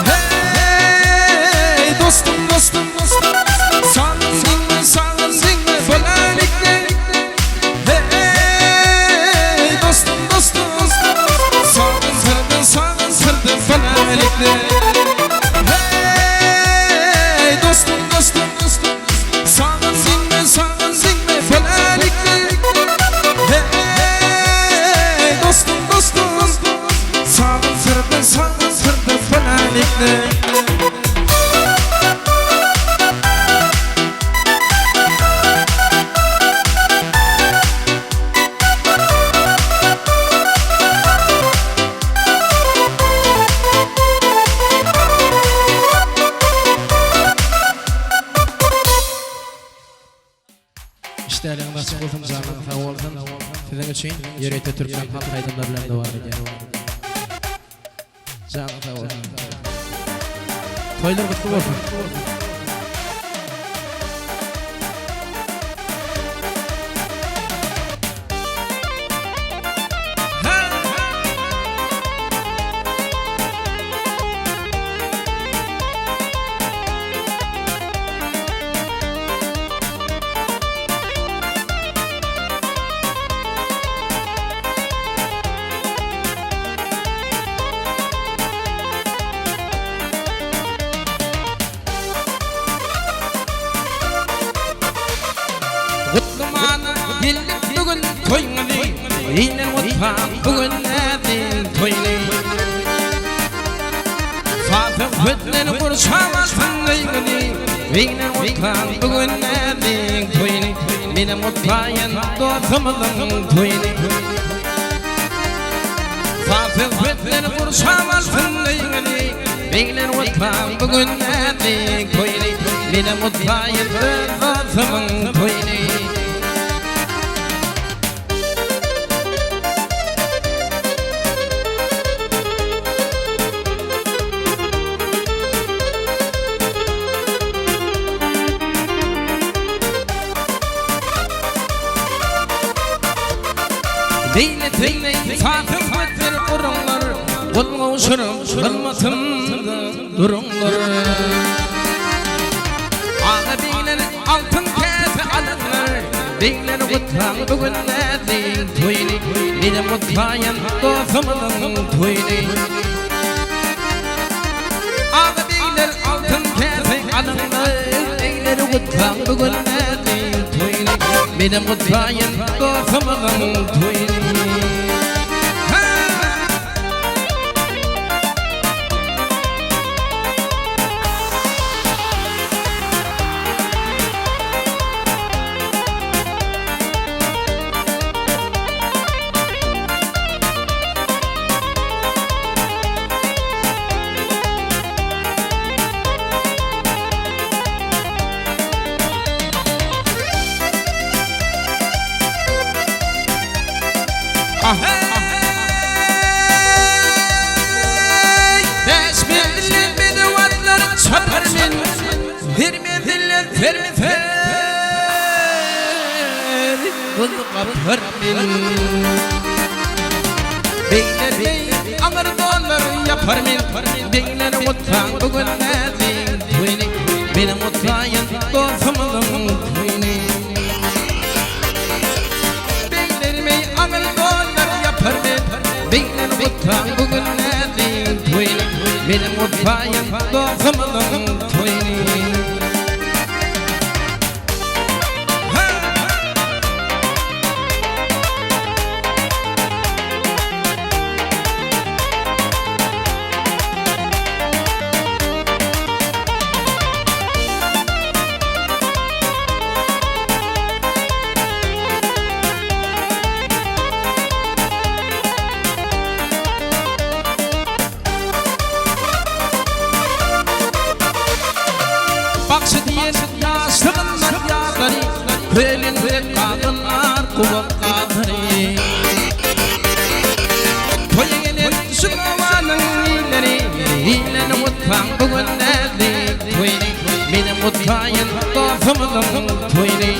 Hey dostum dostum Sagyndyňmy sagyndyňmy bilelikde Hey dostum dostum Sagynsyrdy sagynsyrdy bilelikde Hey dostum dostum Sagyndyňmy sagyndyňmy bilelikde Hey dostum dostum Sagynsyrdy sagynsyrdy bilelikde. Işdäligiňiz açyk bolsun, janyňyz sag bolsun. Siziň üçin ýörite türkmen halk aýdymlary bilen dowam edýär. Janyň sag bolsun. Toýlar gutly bolsun. Gutlamana geldik bugün toýuňyzy, Inen gutlan bugün näziň toýuny. Saz-söhbetler gurşap alsyn öýüňizi, Inen gutlan bugün näziň toýuny. Menem gutlaýyn dostumyzyň toýuny. Saz-söhbetler gurşap alsyn öýüňizi, Begler gutlan bu gün näzik toýuny, Menem gutlaýyn öz dostumyň toýuny. Beýle teýle saz-söhbetler guruňlar, Gol gowşuryp hyzmatymda duruňlar. Aga begler altyn käse alyňlar, Begler gutlaň bu gün näzik toýuny, Menem gutlaýan dostumyzyň toýuny. Aga begler altyn käse alyňlar, Begler gutlaň bu gün näzik toýuny, Menem gutlaýyn dostumyzyň toýuny. Aheý! Bäş menzilden bedew atlar çapar men, Her menzilden sermi-ser gyz gapar men. Beýle beý aňyr dollar ýapar men, Begler gutlaň bu gün näzik toýuny, Menem gutlaýyn dostumyzyň toýuny. Begler meý aňyr dollar ýapar men, Begler gutlaň bu gün näzik toýuny, Menem gutlaýyn dostumyzyň toýuny. lezzet gazylar gubak gazlary. Toýa gelen şu obanyň illeri, Ileni gutlaň bu gün näzli toýny. Menem gutlaýyn dostumyzyň toýny.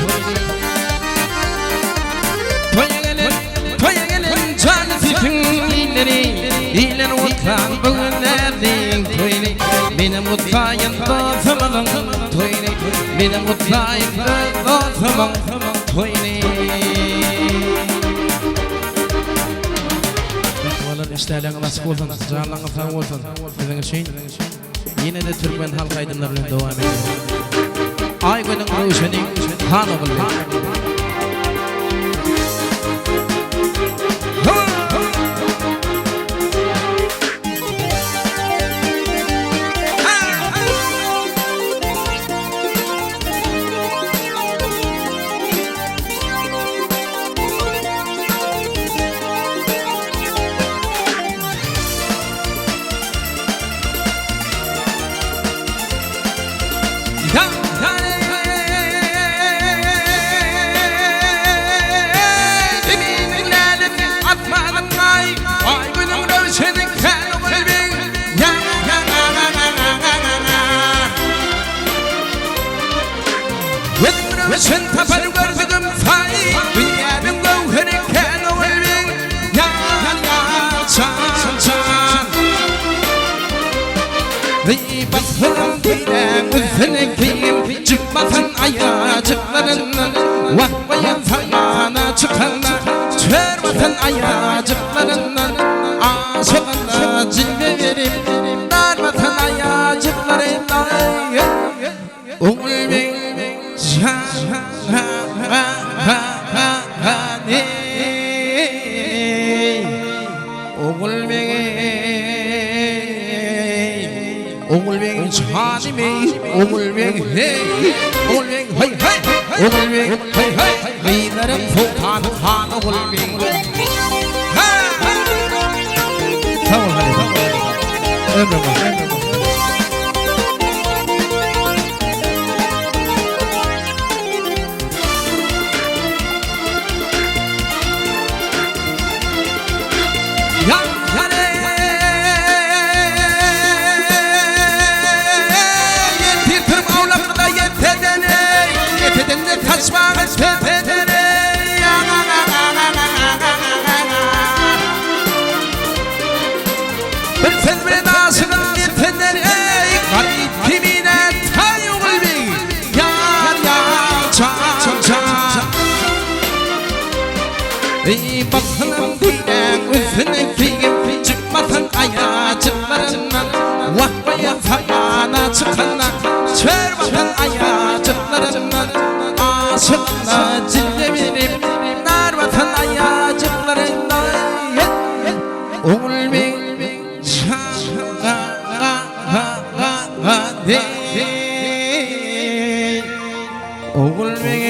Toýa gelen, toýa gelen jan sesiň illeri, Ileni gutlaň bu gün näzli toýny. Menem gutlaýyn dostumyzyň toýny. Menem gutlaýyn öz dostumyň toýny. Owadan işdäleňiz açyk bolsun, janlaryňyz sag bolsun. Siziň üçin ýene-de türkmen halk aýdymlary bilen dowam edýär. Aý günüň röwşeni Han Ogulbeg. Çyn tapar gördügüm saý Dünýäniň göwheri kän ogulbeg Ýar ýar çan çan Basyrym diýen üstüne geýim Jypmasyn aýajyklaryndan Wah baýan salmana çykanda Çör basan aýajyklaryndan Aşygynda jilwe berip Nar basan aýajyklaryndan Ogulbeg jan-ha-ha-ha-ha-ne Ogulbeg Ogulbeg janymy Ogulbeg hey Ogulbeg hey hey Ogulbeg hey hey Gyzlaryň soltany han Ogulbeg Sag bol halypa. Ömrüň bolsun. Bir söz bilen aşygym ýetenden eý Garyp kemine taý Ogulbeg Ýar ýar jan jan Eý basylan diýen üstüne geýip Çykmasyn aýajyklaryndan Wah baýan samana çykanda Çör basan aýajyklaryndan Aşygyna jilwe berip Nar basan aýajyklaryndan Ogulbeg Ogulbeg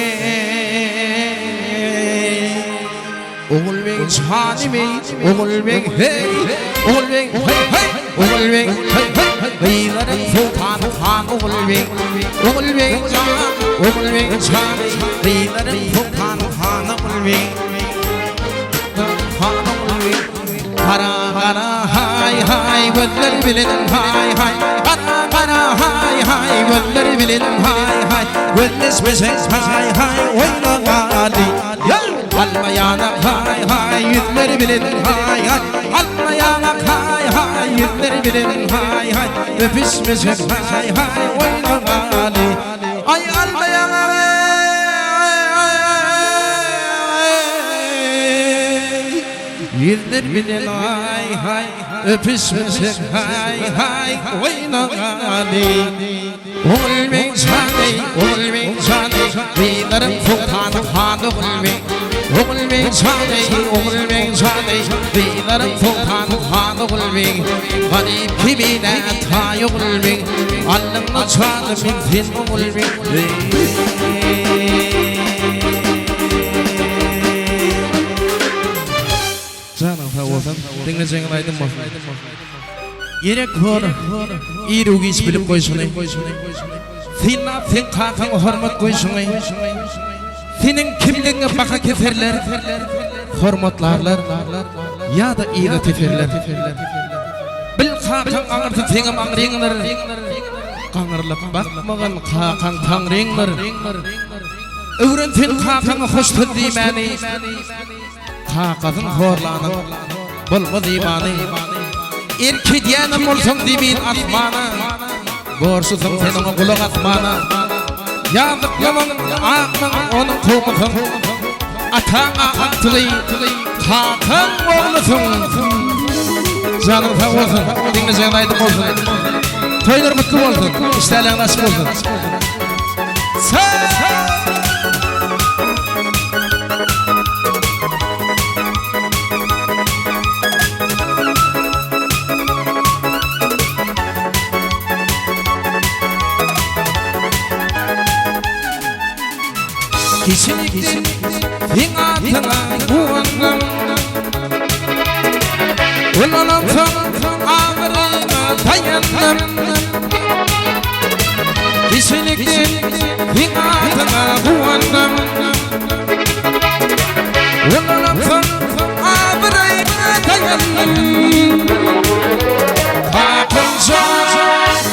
Ogulbeg janymy Ogulbeg hey Ogulbeg hey hey Ogulbeg hey hey Gyzlaryň soltany han Ogulbeg Ogulbeg jan Ogulbeg jany Gyzlaryň soltany han Ogulbeg Han Ogulbeg Gara gara haý haý gözler bilen haý haý Gara gara haý haý gözler bilen haý haý Gözleşmesek haý haý oýnagaly Alma ýanak haý haý ýüzler bilen haý haý Alma ýanak haý haý ýüzler bilen haý haý Öpüşmesek haý haý oýnagaly Aý alma ýanak Ýüzler bilen haý haý Öpüşmesek haý haý oýnagaly Ogulbeg jany Ogulbeg jany Gyzlaryň soltany han Ogulbeg Ogulbeg jany Ogulbeg jany Gyzlaryň soltany han Ogulbeg Garyp kemine taý Ogulbeg Alnyňda jany men sen Ogulbeg Janyň sag bolsun. Diňlejegiňiz aýdym bolsun. Gerek bor, iru-giç bilip goýşuňy. Synlap seň kakaňa hormat goýşuňy. Seniň kimligiňe baha keserler, hormatlarlar ýa-da yza teserler. Bil kakaň aňyrsy seňem aňryňdyr, gaňrylyp bakmagyn kakaň taňryňdyr. Öwren sen kakaňa hoş söz diýmäni, kakasyn horlanyň bolmaz imany. Erk edýänem bolsaň zemin asmana, borçlusyň sen oňa gulak asmana. Ýazyklamaň, akmaň onuň kowmusyň, ataň agtygy, kakaň oglusyň. Janyň sag bolsun, diňlejegiň aýdym bolsun. Toýlar gutly bolsun, işdäleň açyk bolsun. Kiçilikden seň atyňa guwandym Ulalansoň agyryňa daýandym Kiçilikden seň atyňa guwandym Ulalansoň abraýyňa daýandym Kakam jan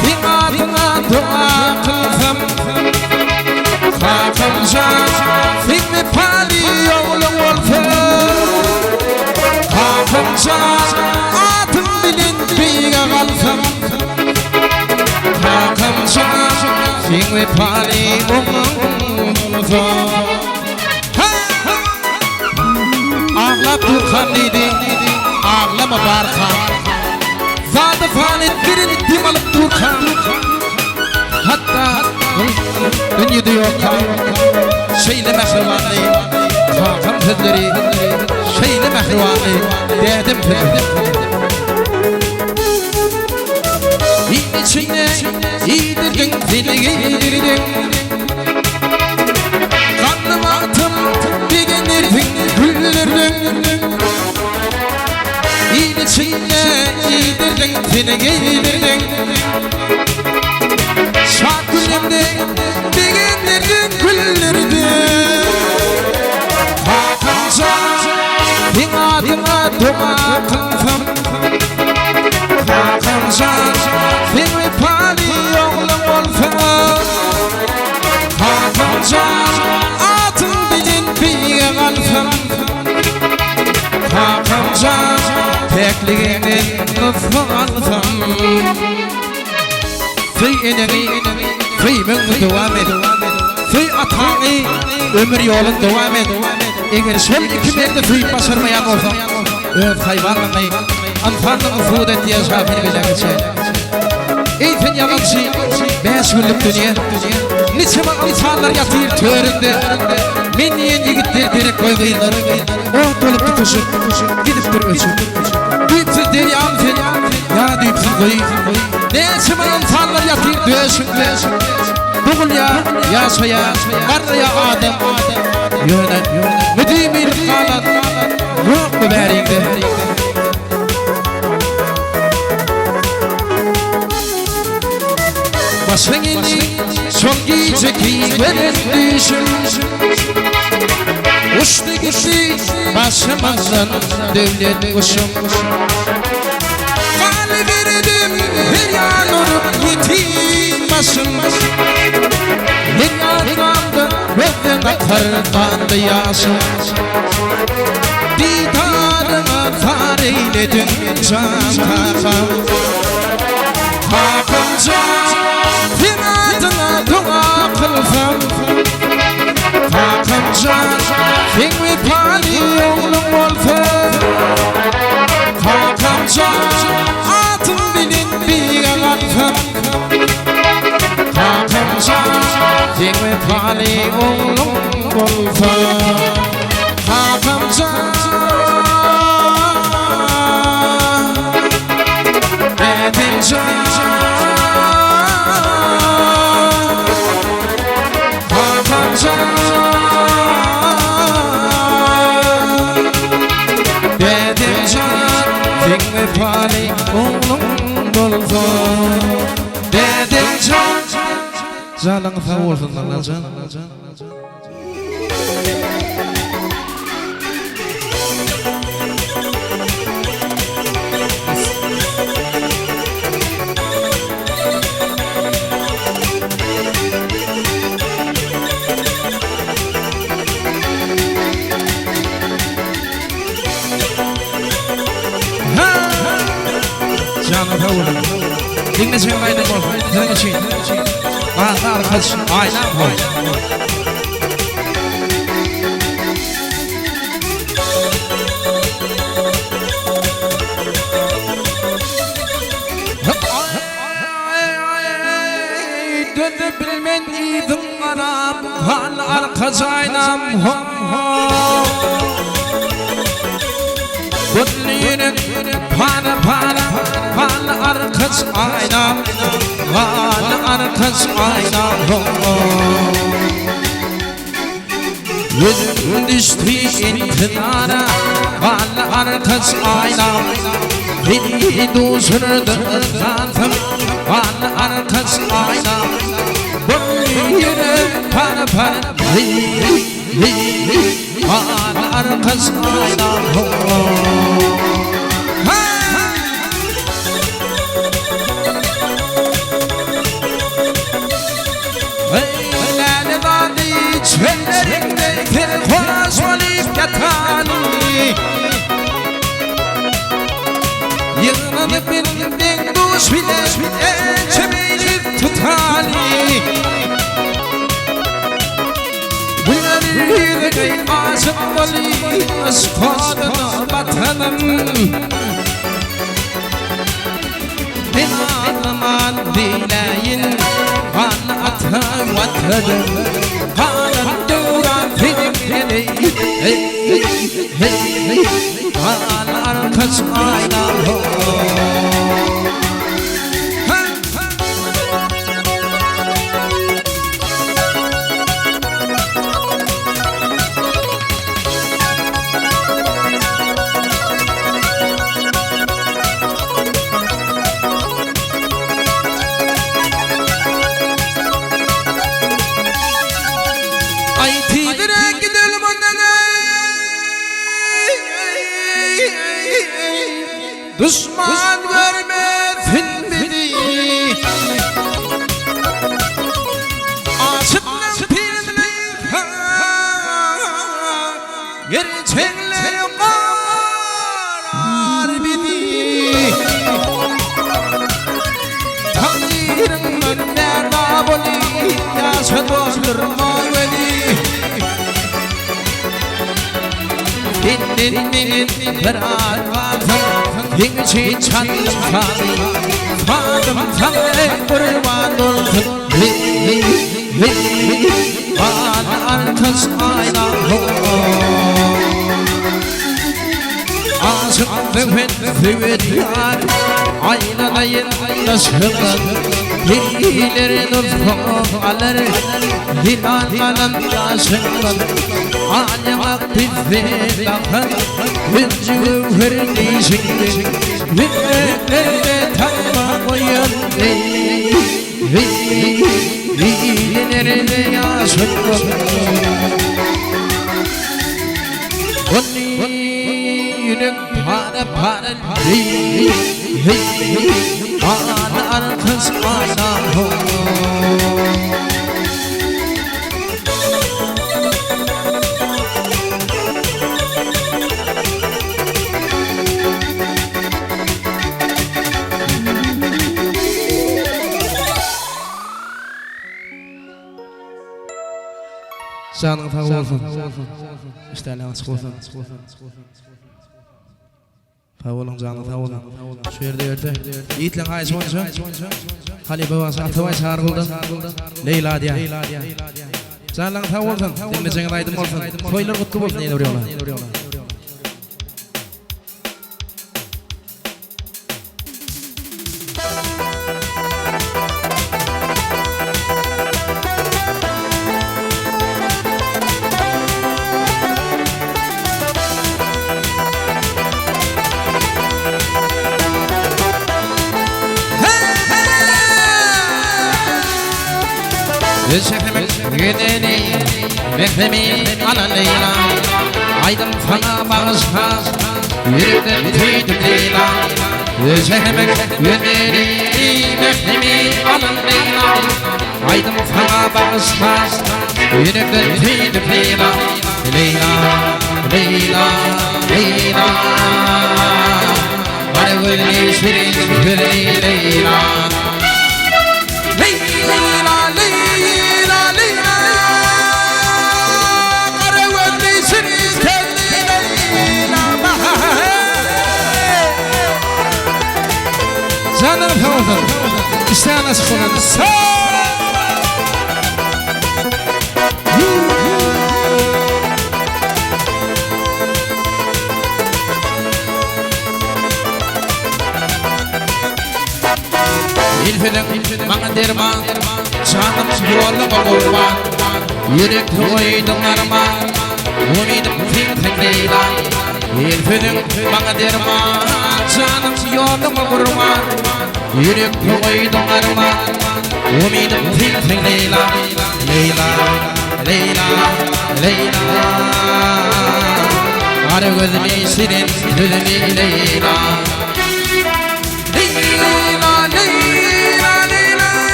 seň adyňa doga kylsam Kakam jan seň wepaly ogluň bolsam Kakam jan atyň bilen beýige galsam Kakam jan seň wepaly ogluň bolsam Aglap durkam diýdi, aglama barkam. Zady fan etdirin dem alyp durkam. Hatda dünýede ýokkam. Şeýle mähribandy kakam sözleri, şeýle mähribandy dädem sözleri. Il içinde iýdirdiň seni geýdirdiň. Ganly wagtym begenerdiň güldürdiň Il içinde iýdirdiň seni geýdirdiň Şat günümde begendirdiň güldürdiň Kakamjan seň adyňa doga kylsam Kakamjan seň wepaly ogluň bolsam Kakam jan atyň bilen beýige galsam Kakam jan päkligiňden nusga alsam Söý eneňi, söýmegiňi dowam et Söý ataňy, ömür ýoluň dowam et Eger şol iki merdi söýüp başarmaýan bolsaň Öz haýwanlygyňy, ynsanlygyňy subut et diýen şahyr bilen geçýär. Eý sen ýalançy, bäş günlük dünýe, Niçeme ynsanlar ýatyr töründe, Men diýen ýigitler derek goý gyzlar, Ot bolup tutuşyp, gidipdir öçüp. Düýpsüz derýamy sen, ýa düýpsüz guýy, Näçeme ynsanlar ýatyr döşüňde, Dogulýar, ýaşaýar, garraýar adam, Ýöne müdimilik galan ýokmy bäriňde? Başa geldi şol gijeki gören düşüm Uçdy gitdi başymyzdan döwlet guşum Galyberdim her ýan urup ýetim başym Her ýanlamda gözden akar ganly ýaşym Didaryňa zar eýlediň jan kakam Kakam jan seň adyňa doga kylsam Kakam jan seň wepaly ogluň bolsam Kakam jan atyň bilen beýige galsam Kakam jan seň wepaly ogluň bolsam Kakam jan Dädem jan Kakam jan Dädem jan Seň wepaly ogluň bolsam Dädem jan Janyň sag bolsun Allajan. Janyň sag bolsun. Diňleseň aýdym bolsun. Siziň üçin. Gazly arkaç aýnam ho. Dözüp bilmen yzyň garap, Hal arka jaýnam ho. Gülli ýürek para-para, Hal arkaç aýnam, Hal arkaç aýnam ho. Gözüm düşdi intizara, Gal arkaç aýnam. Seni duşurdy zatym, Gal arkaç aýnam. Boldy ýürek para-para, Heý, heý, Gal arkaç aýnam. Eý, läle zady çölleriňde serhoş bolup ýatany. Ýygnanyp meniň deň-duş bilen ençe meýlis tutaly. Güler ýüzüňe aşyk bolup yşk oduna batanym. Men aglaman diýläýin, Gan ata Watanym, Galan döwran seniň bilen, Heý, heý, Gan arkaç aýnam ho. Aý tizräk gideli mundan eý Duşman görmesin bizi Aşyklaň pirini Gerçekler gorar bizi Takdyryňdan nära boly Ýaşa doldurma weli Senden meniň bir az galsyn Seň üçin çaldym sazy Sazym saňa gurban bolsun Hey, hey, Bana arkaç aýna Aşyk söhbet söwet ýar Aýlanaýyn daşyňdan Hilileri nusga alar Hilal galan ýaşyňdan Alýaňak bizde dahan Hünji göwher dişiňden Hümmete tagma goýan Janyň sag bolsun. Işdäliň açyk bolsun. Sag boluň, janyň sag bolsun. Şu ýerde ýerde ýigitleň haýyşy boýunça halypa bagşy Atabaý Çaryguldan Leýla diýýär. Janlaryň sag bolsun. Diňlejegiňiz aýdym bolsun. Toýlar gutly bolsun ýene bir ýola. Mährimi alan Leýla Aýdym saňa bagyşla Ýürekden söýdüm Leýla Şäheriň gözeli Mährimi alan Leýla Aýdym saňa bagyşla Ýürekden söýdüm Leýla Leýla, Leýla, Leýla. gözli şirin sözli Leýla. Leýla, Leýla, Leýla. Gara gözli şirin sözli Leýla. Janyň sag bolsun. Işdäň açyk bolsun. Sag! Il sözüň maňa derman, Janym ýoluňa gurban. Ýürek goýduň arman, Umydym sensiň Leýla. Il sözüň maňa derman, Janym ýoluňa gurban. Ýürek goýduň arman, Umydym sensiň Leýla. Leýla, Leýla, Leýla. Gara gözli şirin sözli Leýla. Leýla, Leýla, Leýla.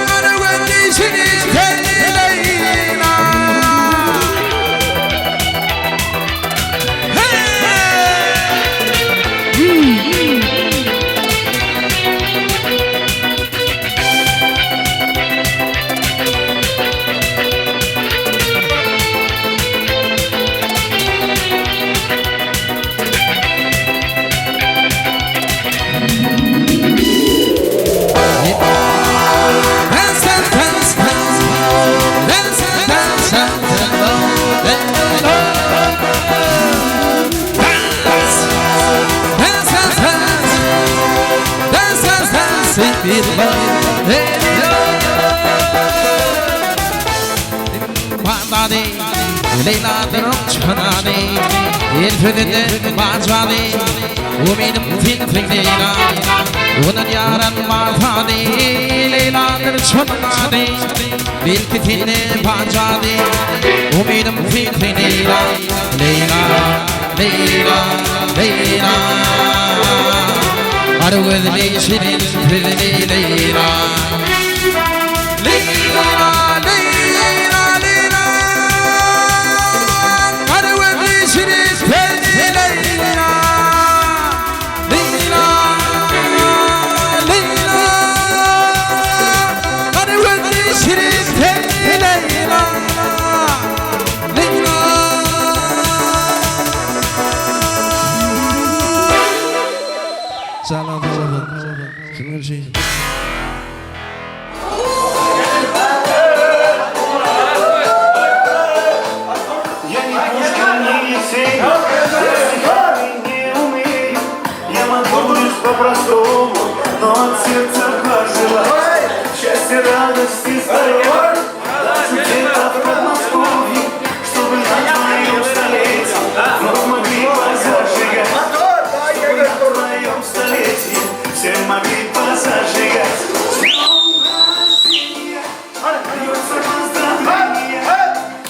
Gara gözli şirin sözli Leýla. Я не Пушкин, не Есенин, я стихами не умею. Я могу лишь по-простому, но от сердца пожелать счастья, радости, здоровья. Даже где-то в Подмосковье, чтобы на твоем столетии вновь могли позажигать. Чтобы на твоем столетии все могли позажигать. С днем рождения, льются поздравления.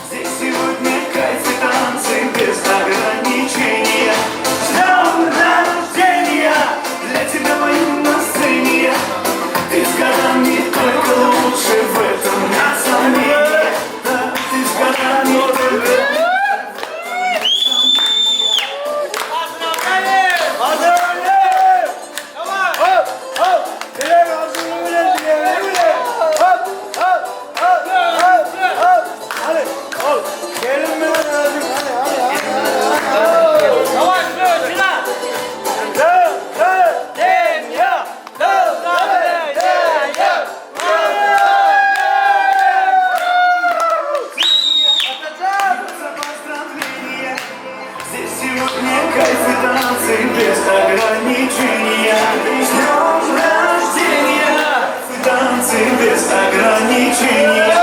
Здесь сегодня кайф и танцы без ограничения. С днем рождения! Для тебя пою на сцене я. Ты с годами только лучше в этом нет сомнения. Да, ты с годами только поздравления. Здесь сегодня кайф и танцы без ограничения. С днем рождения! И танцы без ограничения.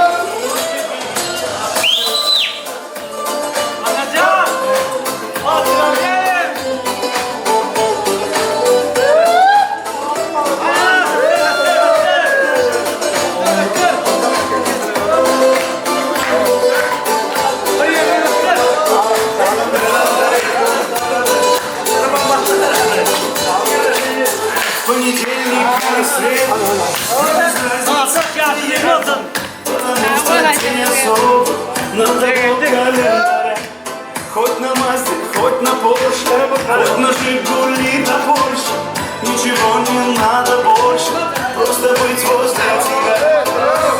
Понедельник и среда. Потому что день особый, но такой календаря. Хоть на Мазде, Хоть на Порше, хоть на Жигули на Польше Ничего не надо больше, просто быть возле тебя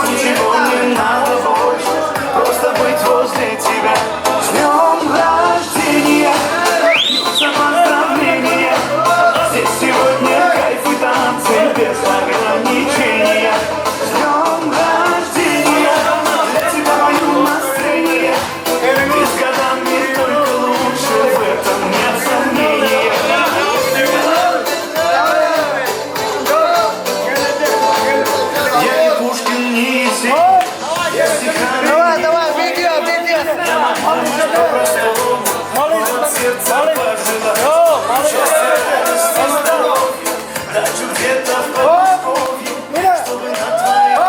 Ничего не надо больше, просто быть возле тебя С днем рождения, льются поздравления Здесь сегодня кайф и танцы без ограничения С днем рождения, для тебя мое настроение Ты с годами только лучше, в этом нет сомнения Я не Пушкин, не Есенин, я стихами Давай, давай, видео, видео. Я могу лишь по-простому, но от сердца пожелать Счастья, радости, здоровья, дачу где-то в Подмосковье, Чтобы на твоем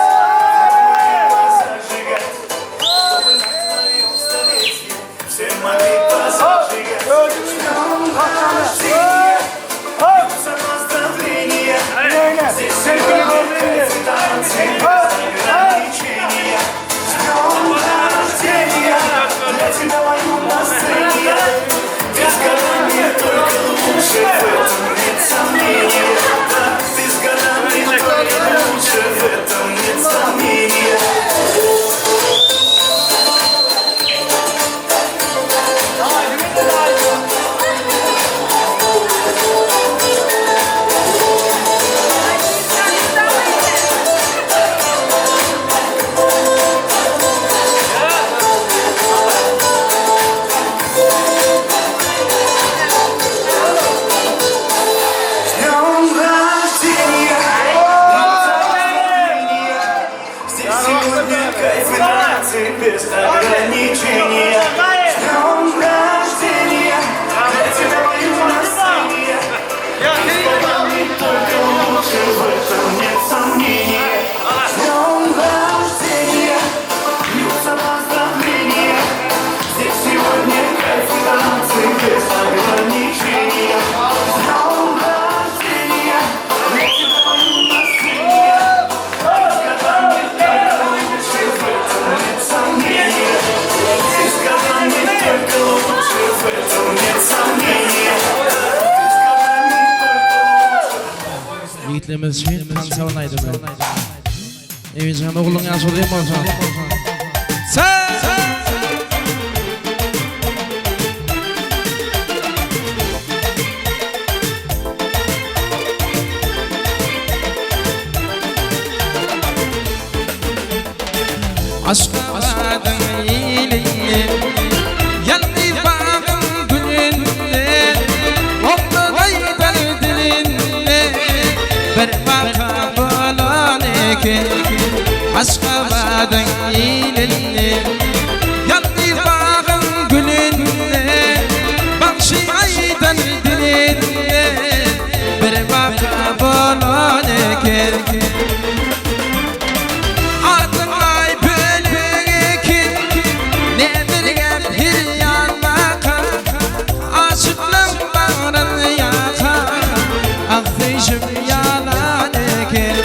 столе зажигать, Чтобы на твоем столетии все могли позажигать. С днем рождения, льются поздравления, Здесь сегодня кайф и танцы без ограничения. С днем рождения, для тебя мое настроение. Ты с годами только лучше, в этом нет сомнения. Да, ты с годами только лучше, в этом нет сомнения. С днем рождения! Здесь сегодня кайф и танцы без ограничения. С днем рождения! Для тебя мое настроение. Ты с годами только лучше, в этом нет сомнения. С днем рождения! Льются поздравления. Здесь сегодня кайф и танцы без ограничения. С днем рождения! Для тебя мое настроение. Ты с годами только лучше, в этом нет сомнения. Ты с годами только лучше, в этом нет сомнения. Ты с годами только лучше. Ýigitlerimiz üçin tans aýdymy. Ewijan ogluň ýaşy uzyn bolsun. Sen! Aşgabadyň ilinden, Ýalňyz bagyň gülünden, Oglan aýdar dilinden, Bir waka bolan eken. Aşgabadyň ilinden, Ýalňyz bagyň gülünden, Bagşy aýdar dilinden, Bir waka bolan eken. Adyň aý bölek eken, Nedir gep her ýan bakan, Aşyklaň bagryn ýakan, Agzyşym ýalan eken.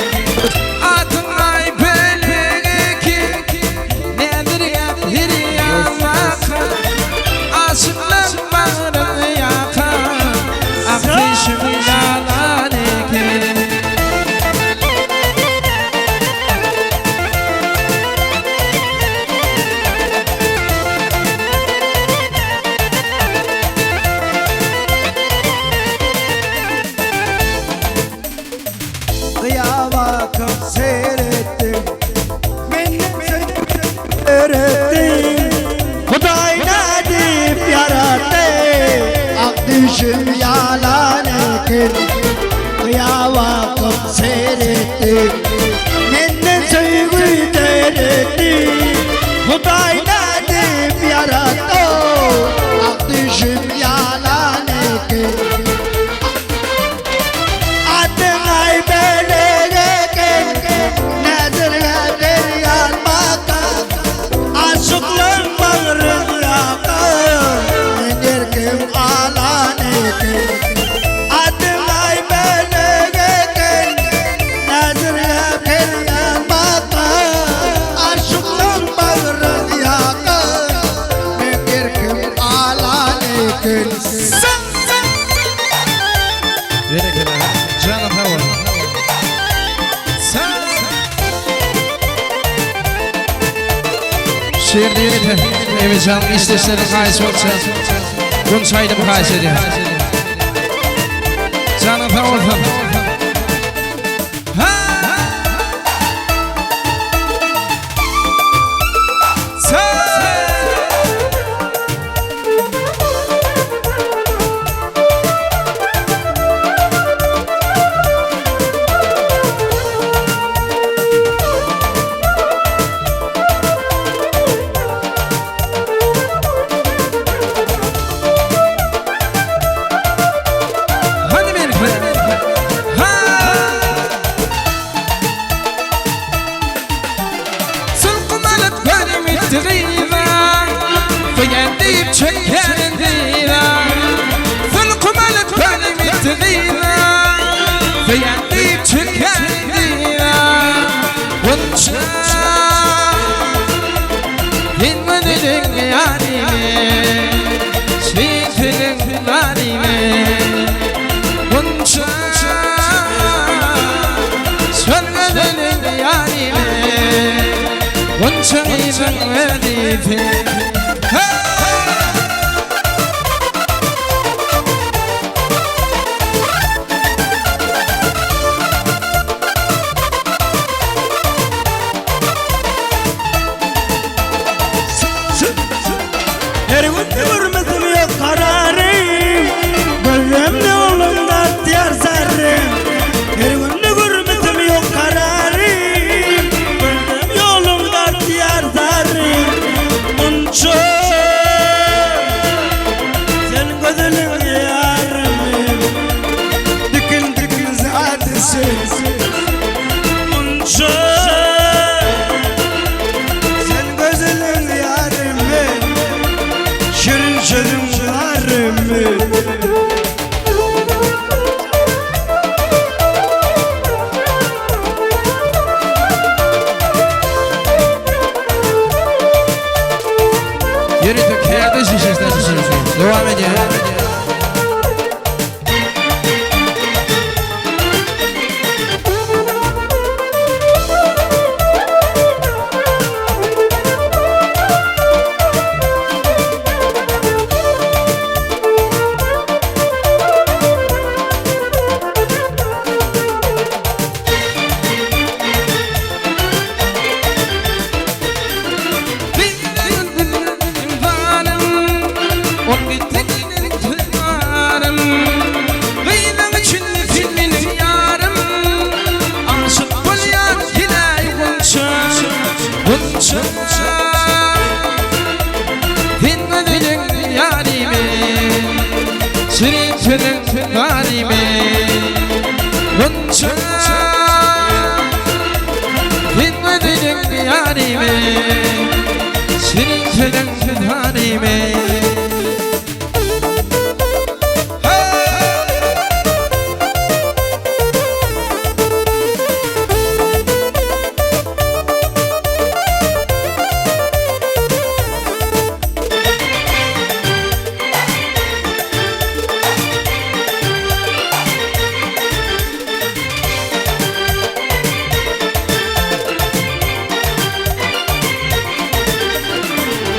Adyň aý bölek eken, Nedir gep her ýan bakan, Aşyklaň bagryn ýakan, Agzyşym ýalan eken. Gyýa bakyp seyretdim Men öğrettim Hudaý nädip ýaratdy Ak düşüm ýalan eken Gyýa bakyp seyretdim Menden söýgi döretdi Hudaý nädip ýaratdy Ak düşüm ýalan eken Adyň aý bölek eken Nedir her ýan bakan Aşyklaň bagryn ýakan Men erkim alan eken Adyň aý bölek eken Nedir her ýan bakan Aşyklaň bagryn ýakan. Berekella. Janyň sag bolsun. Sag. Şu ýerde ýörite Emirjanyň işdeşleriniň haýyşy bolsa, Gunça aýdymy haýyş edýär. Janyň sag bolsun. Ha! Sag! Hadi benimle. Ha! Sulkumalyp görüm ittiğiva Fıyan deyip çekerin diva Sulkumalyp görüm ittiğiva Fıyan deyip çekerin diva Bunça Dinmedin yarimi Şirin narimi Bunça Sönmedin yarimi Bunça izin verdi Her gün görmedim yok kararım Gözlemde oğlum da diyar zarım Her gün görmedim yok kararım Gözlem yolumda diyar zarım Munça Sen güzelim yarım Dikin dikin zadesi Munça Sen güzelim yarım Şirin sözüm varım Ýörite kärdeş işleşler Dowam edýär.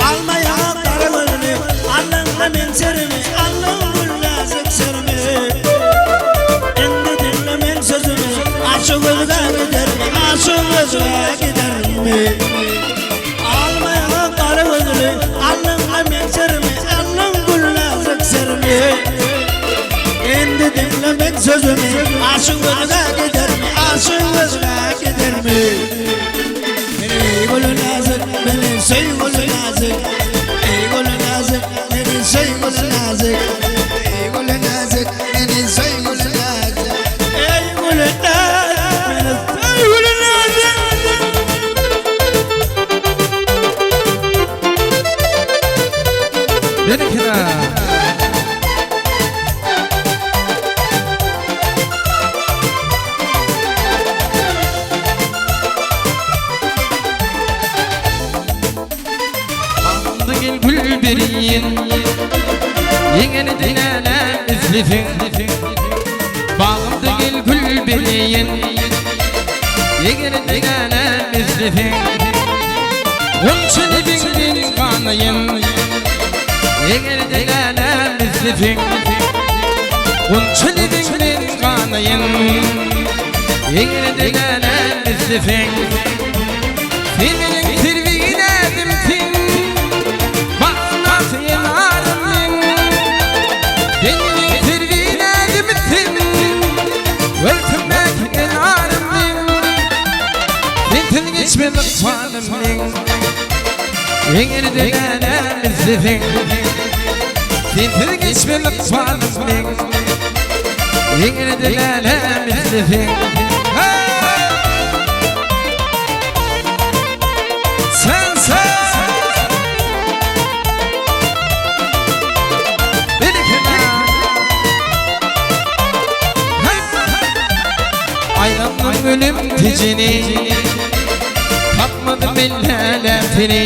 Almaya kara gözünü Alnına men serimi Alnın gül nazik serimi Indi dinle men sözümü Aşık özge gider mi Aşık özge gider mi Almaya kara gözünü Alnına men serimi Alnın gül nazik serimi Indi dinle men sözümü Aşık özge gider mi Aşık özge gider mi Ey gülü nazik, beni söy gülü nazik. Ey gülü nazik, beni söy gülü nazik. Ey gülü nazik, beni söy gülü nazik. Ey gülü nazik, beni söy gülü nazik. Berekella. Aldı gül beriyin Ýeňeni dinäne islisin. Bagymda gel gül bezeýin Eger-de älem isleseň Gunça lebiňden ganaýyn Eger-de älem isleseň Gunça lebiňden ganaýyn Eger-de älem isleseň Sen meniň serwi-näzimsiň Bagtym enarym meň Sen meniň serwi-näzimsiň Örtümdäki enarym meň Sensiz geçmez ykbalym meň Eger-de älem isleseň Sensiz geçmez ykbalym meň Eger-de älem isleseň Sen sen Aýlandyň gülüm tijini Tapmadym elläle seni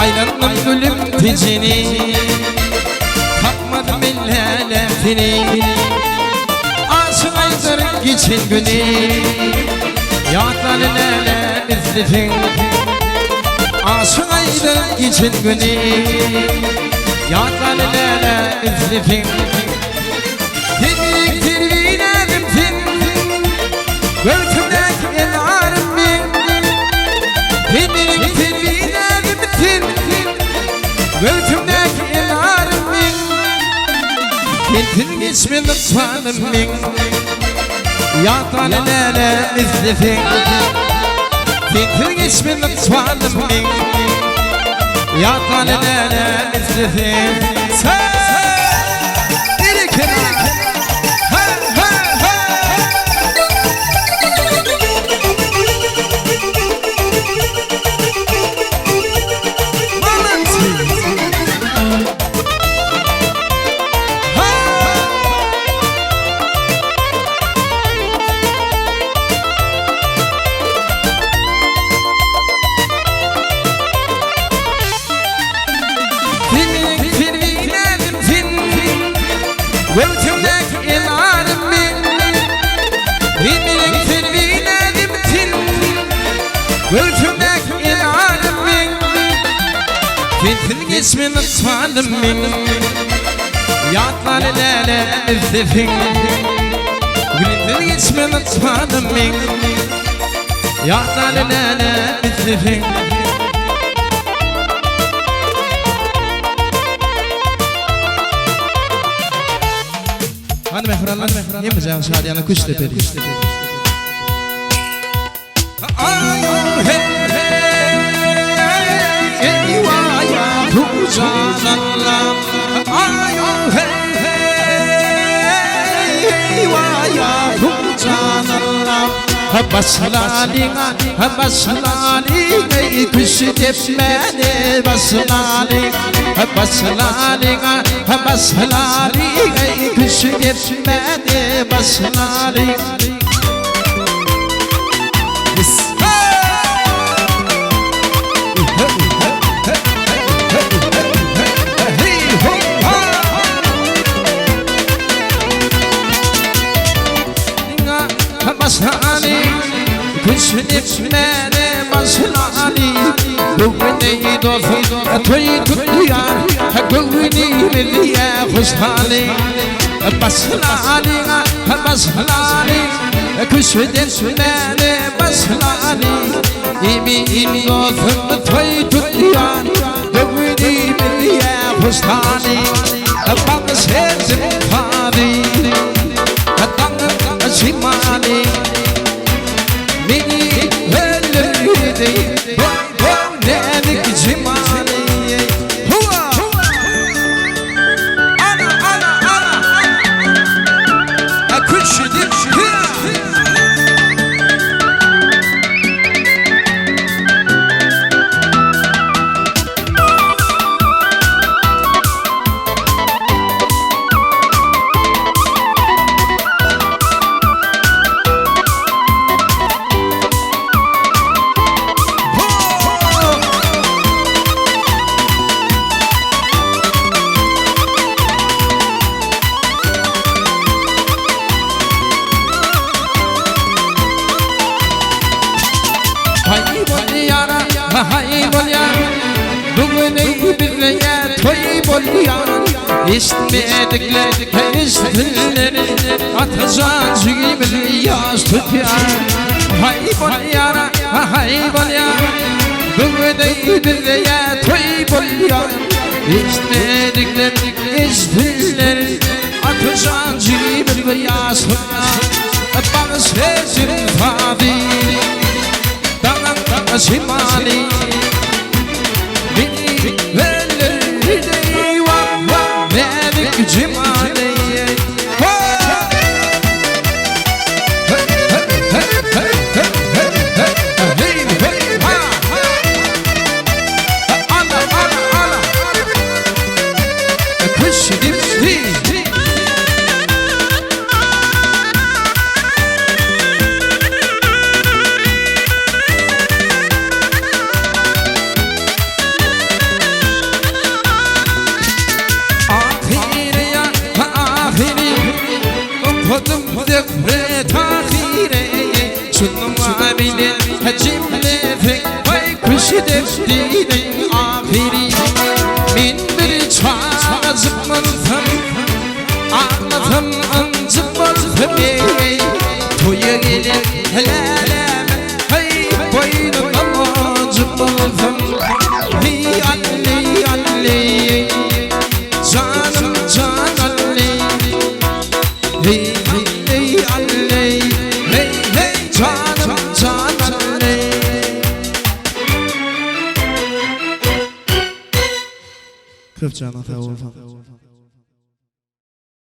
Aýlandym gülüm tijini Tapmadym elläle seni Aşyk aýdar geçen güni Ýatlar läle isleseň Aşyk aýdar geçen güni Ýatlar läle isleseň Sen beýik terbiýänim sen Göwsümdäki enarym men Sen meniň terbiýänim sen Göwsümdäki enarym men Sensiz geçmez ykbalym meň Ýatlan läle isleseň Sensiz geçmez ykbalym meň Ýatlan läle isleseň Sen Sensiz geçmez ykbalym meň Ýatlan läle izleseň Gülsiz geçmez ykbalym meň Ýatlan läle izleseň Hany mähribanlar, hemmämiz şadyýana küş depeli. Başlalyň, başlalyň ey küş depmäni başlalyň, başlalyň, başlalyň ey küş depmäni başlalyň. Başlaly Küçülüp meni başlaly Göwni dostum toý tutýar Göwni bilýä hoşhaly Başlaly başlaly Küçülüp meni başlaly Emin dostum toý tutýar Göwni bilýä hoşhaly Bak sezim tabi Daňyň şimali Meni öldürdü Bu näzik cimali Huwa Ana ana ana Küçüdüm Eşitmedikler eşitdiler Atajan jigimiz ýaş tutýar Haý bolýar haý bolýar Bu gün bizde ýa toý bolýar Eşitmedikler eşitdiler Atajan jigimiz ýaş tutýar Bagyş şirin sazy Daňyň şemaly Beni öldürdü Näzik jemaly Ahyry ya ahyry Okudum zöhre tahyre Şunun bilen hacimlesek Vay kuş deftirin ahyry Men bir çagajyk bolsam Aglasam ynjyk bolsam ey Toýa gelen läläme Hey boýnuna monjuk bolsam Hey Alli Alli Janym jan Alli Hey hey Alli Hey hey janym jan Alli Köp janyň sag bolsun.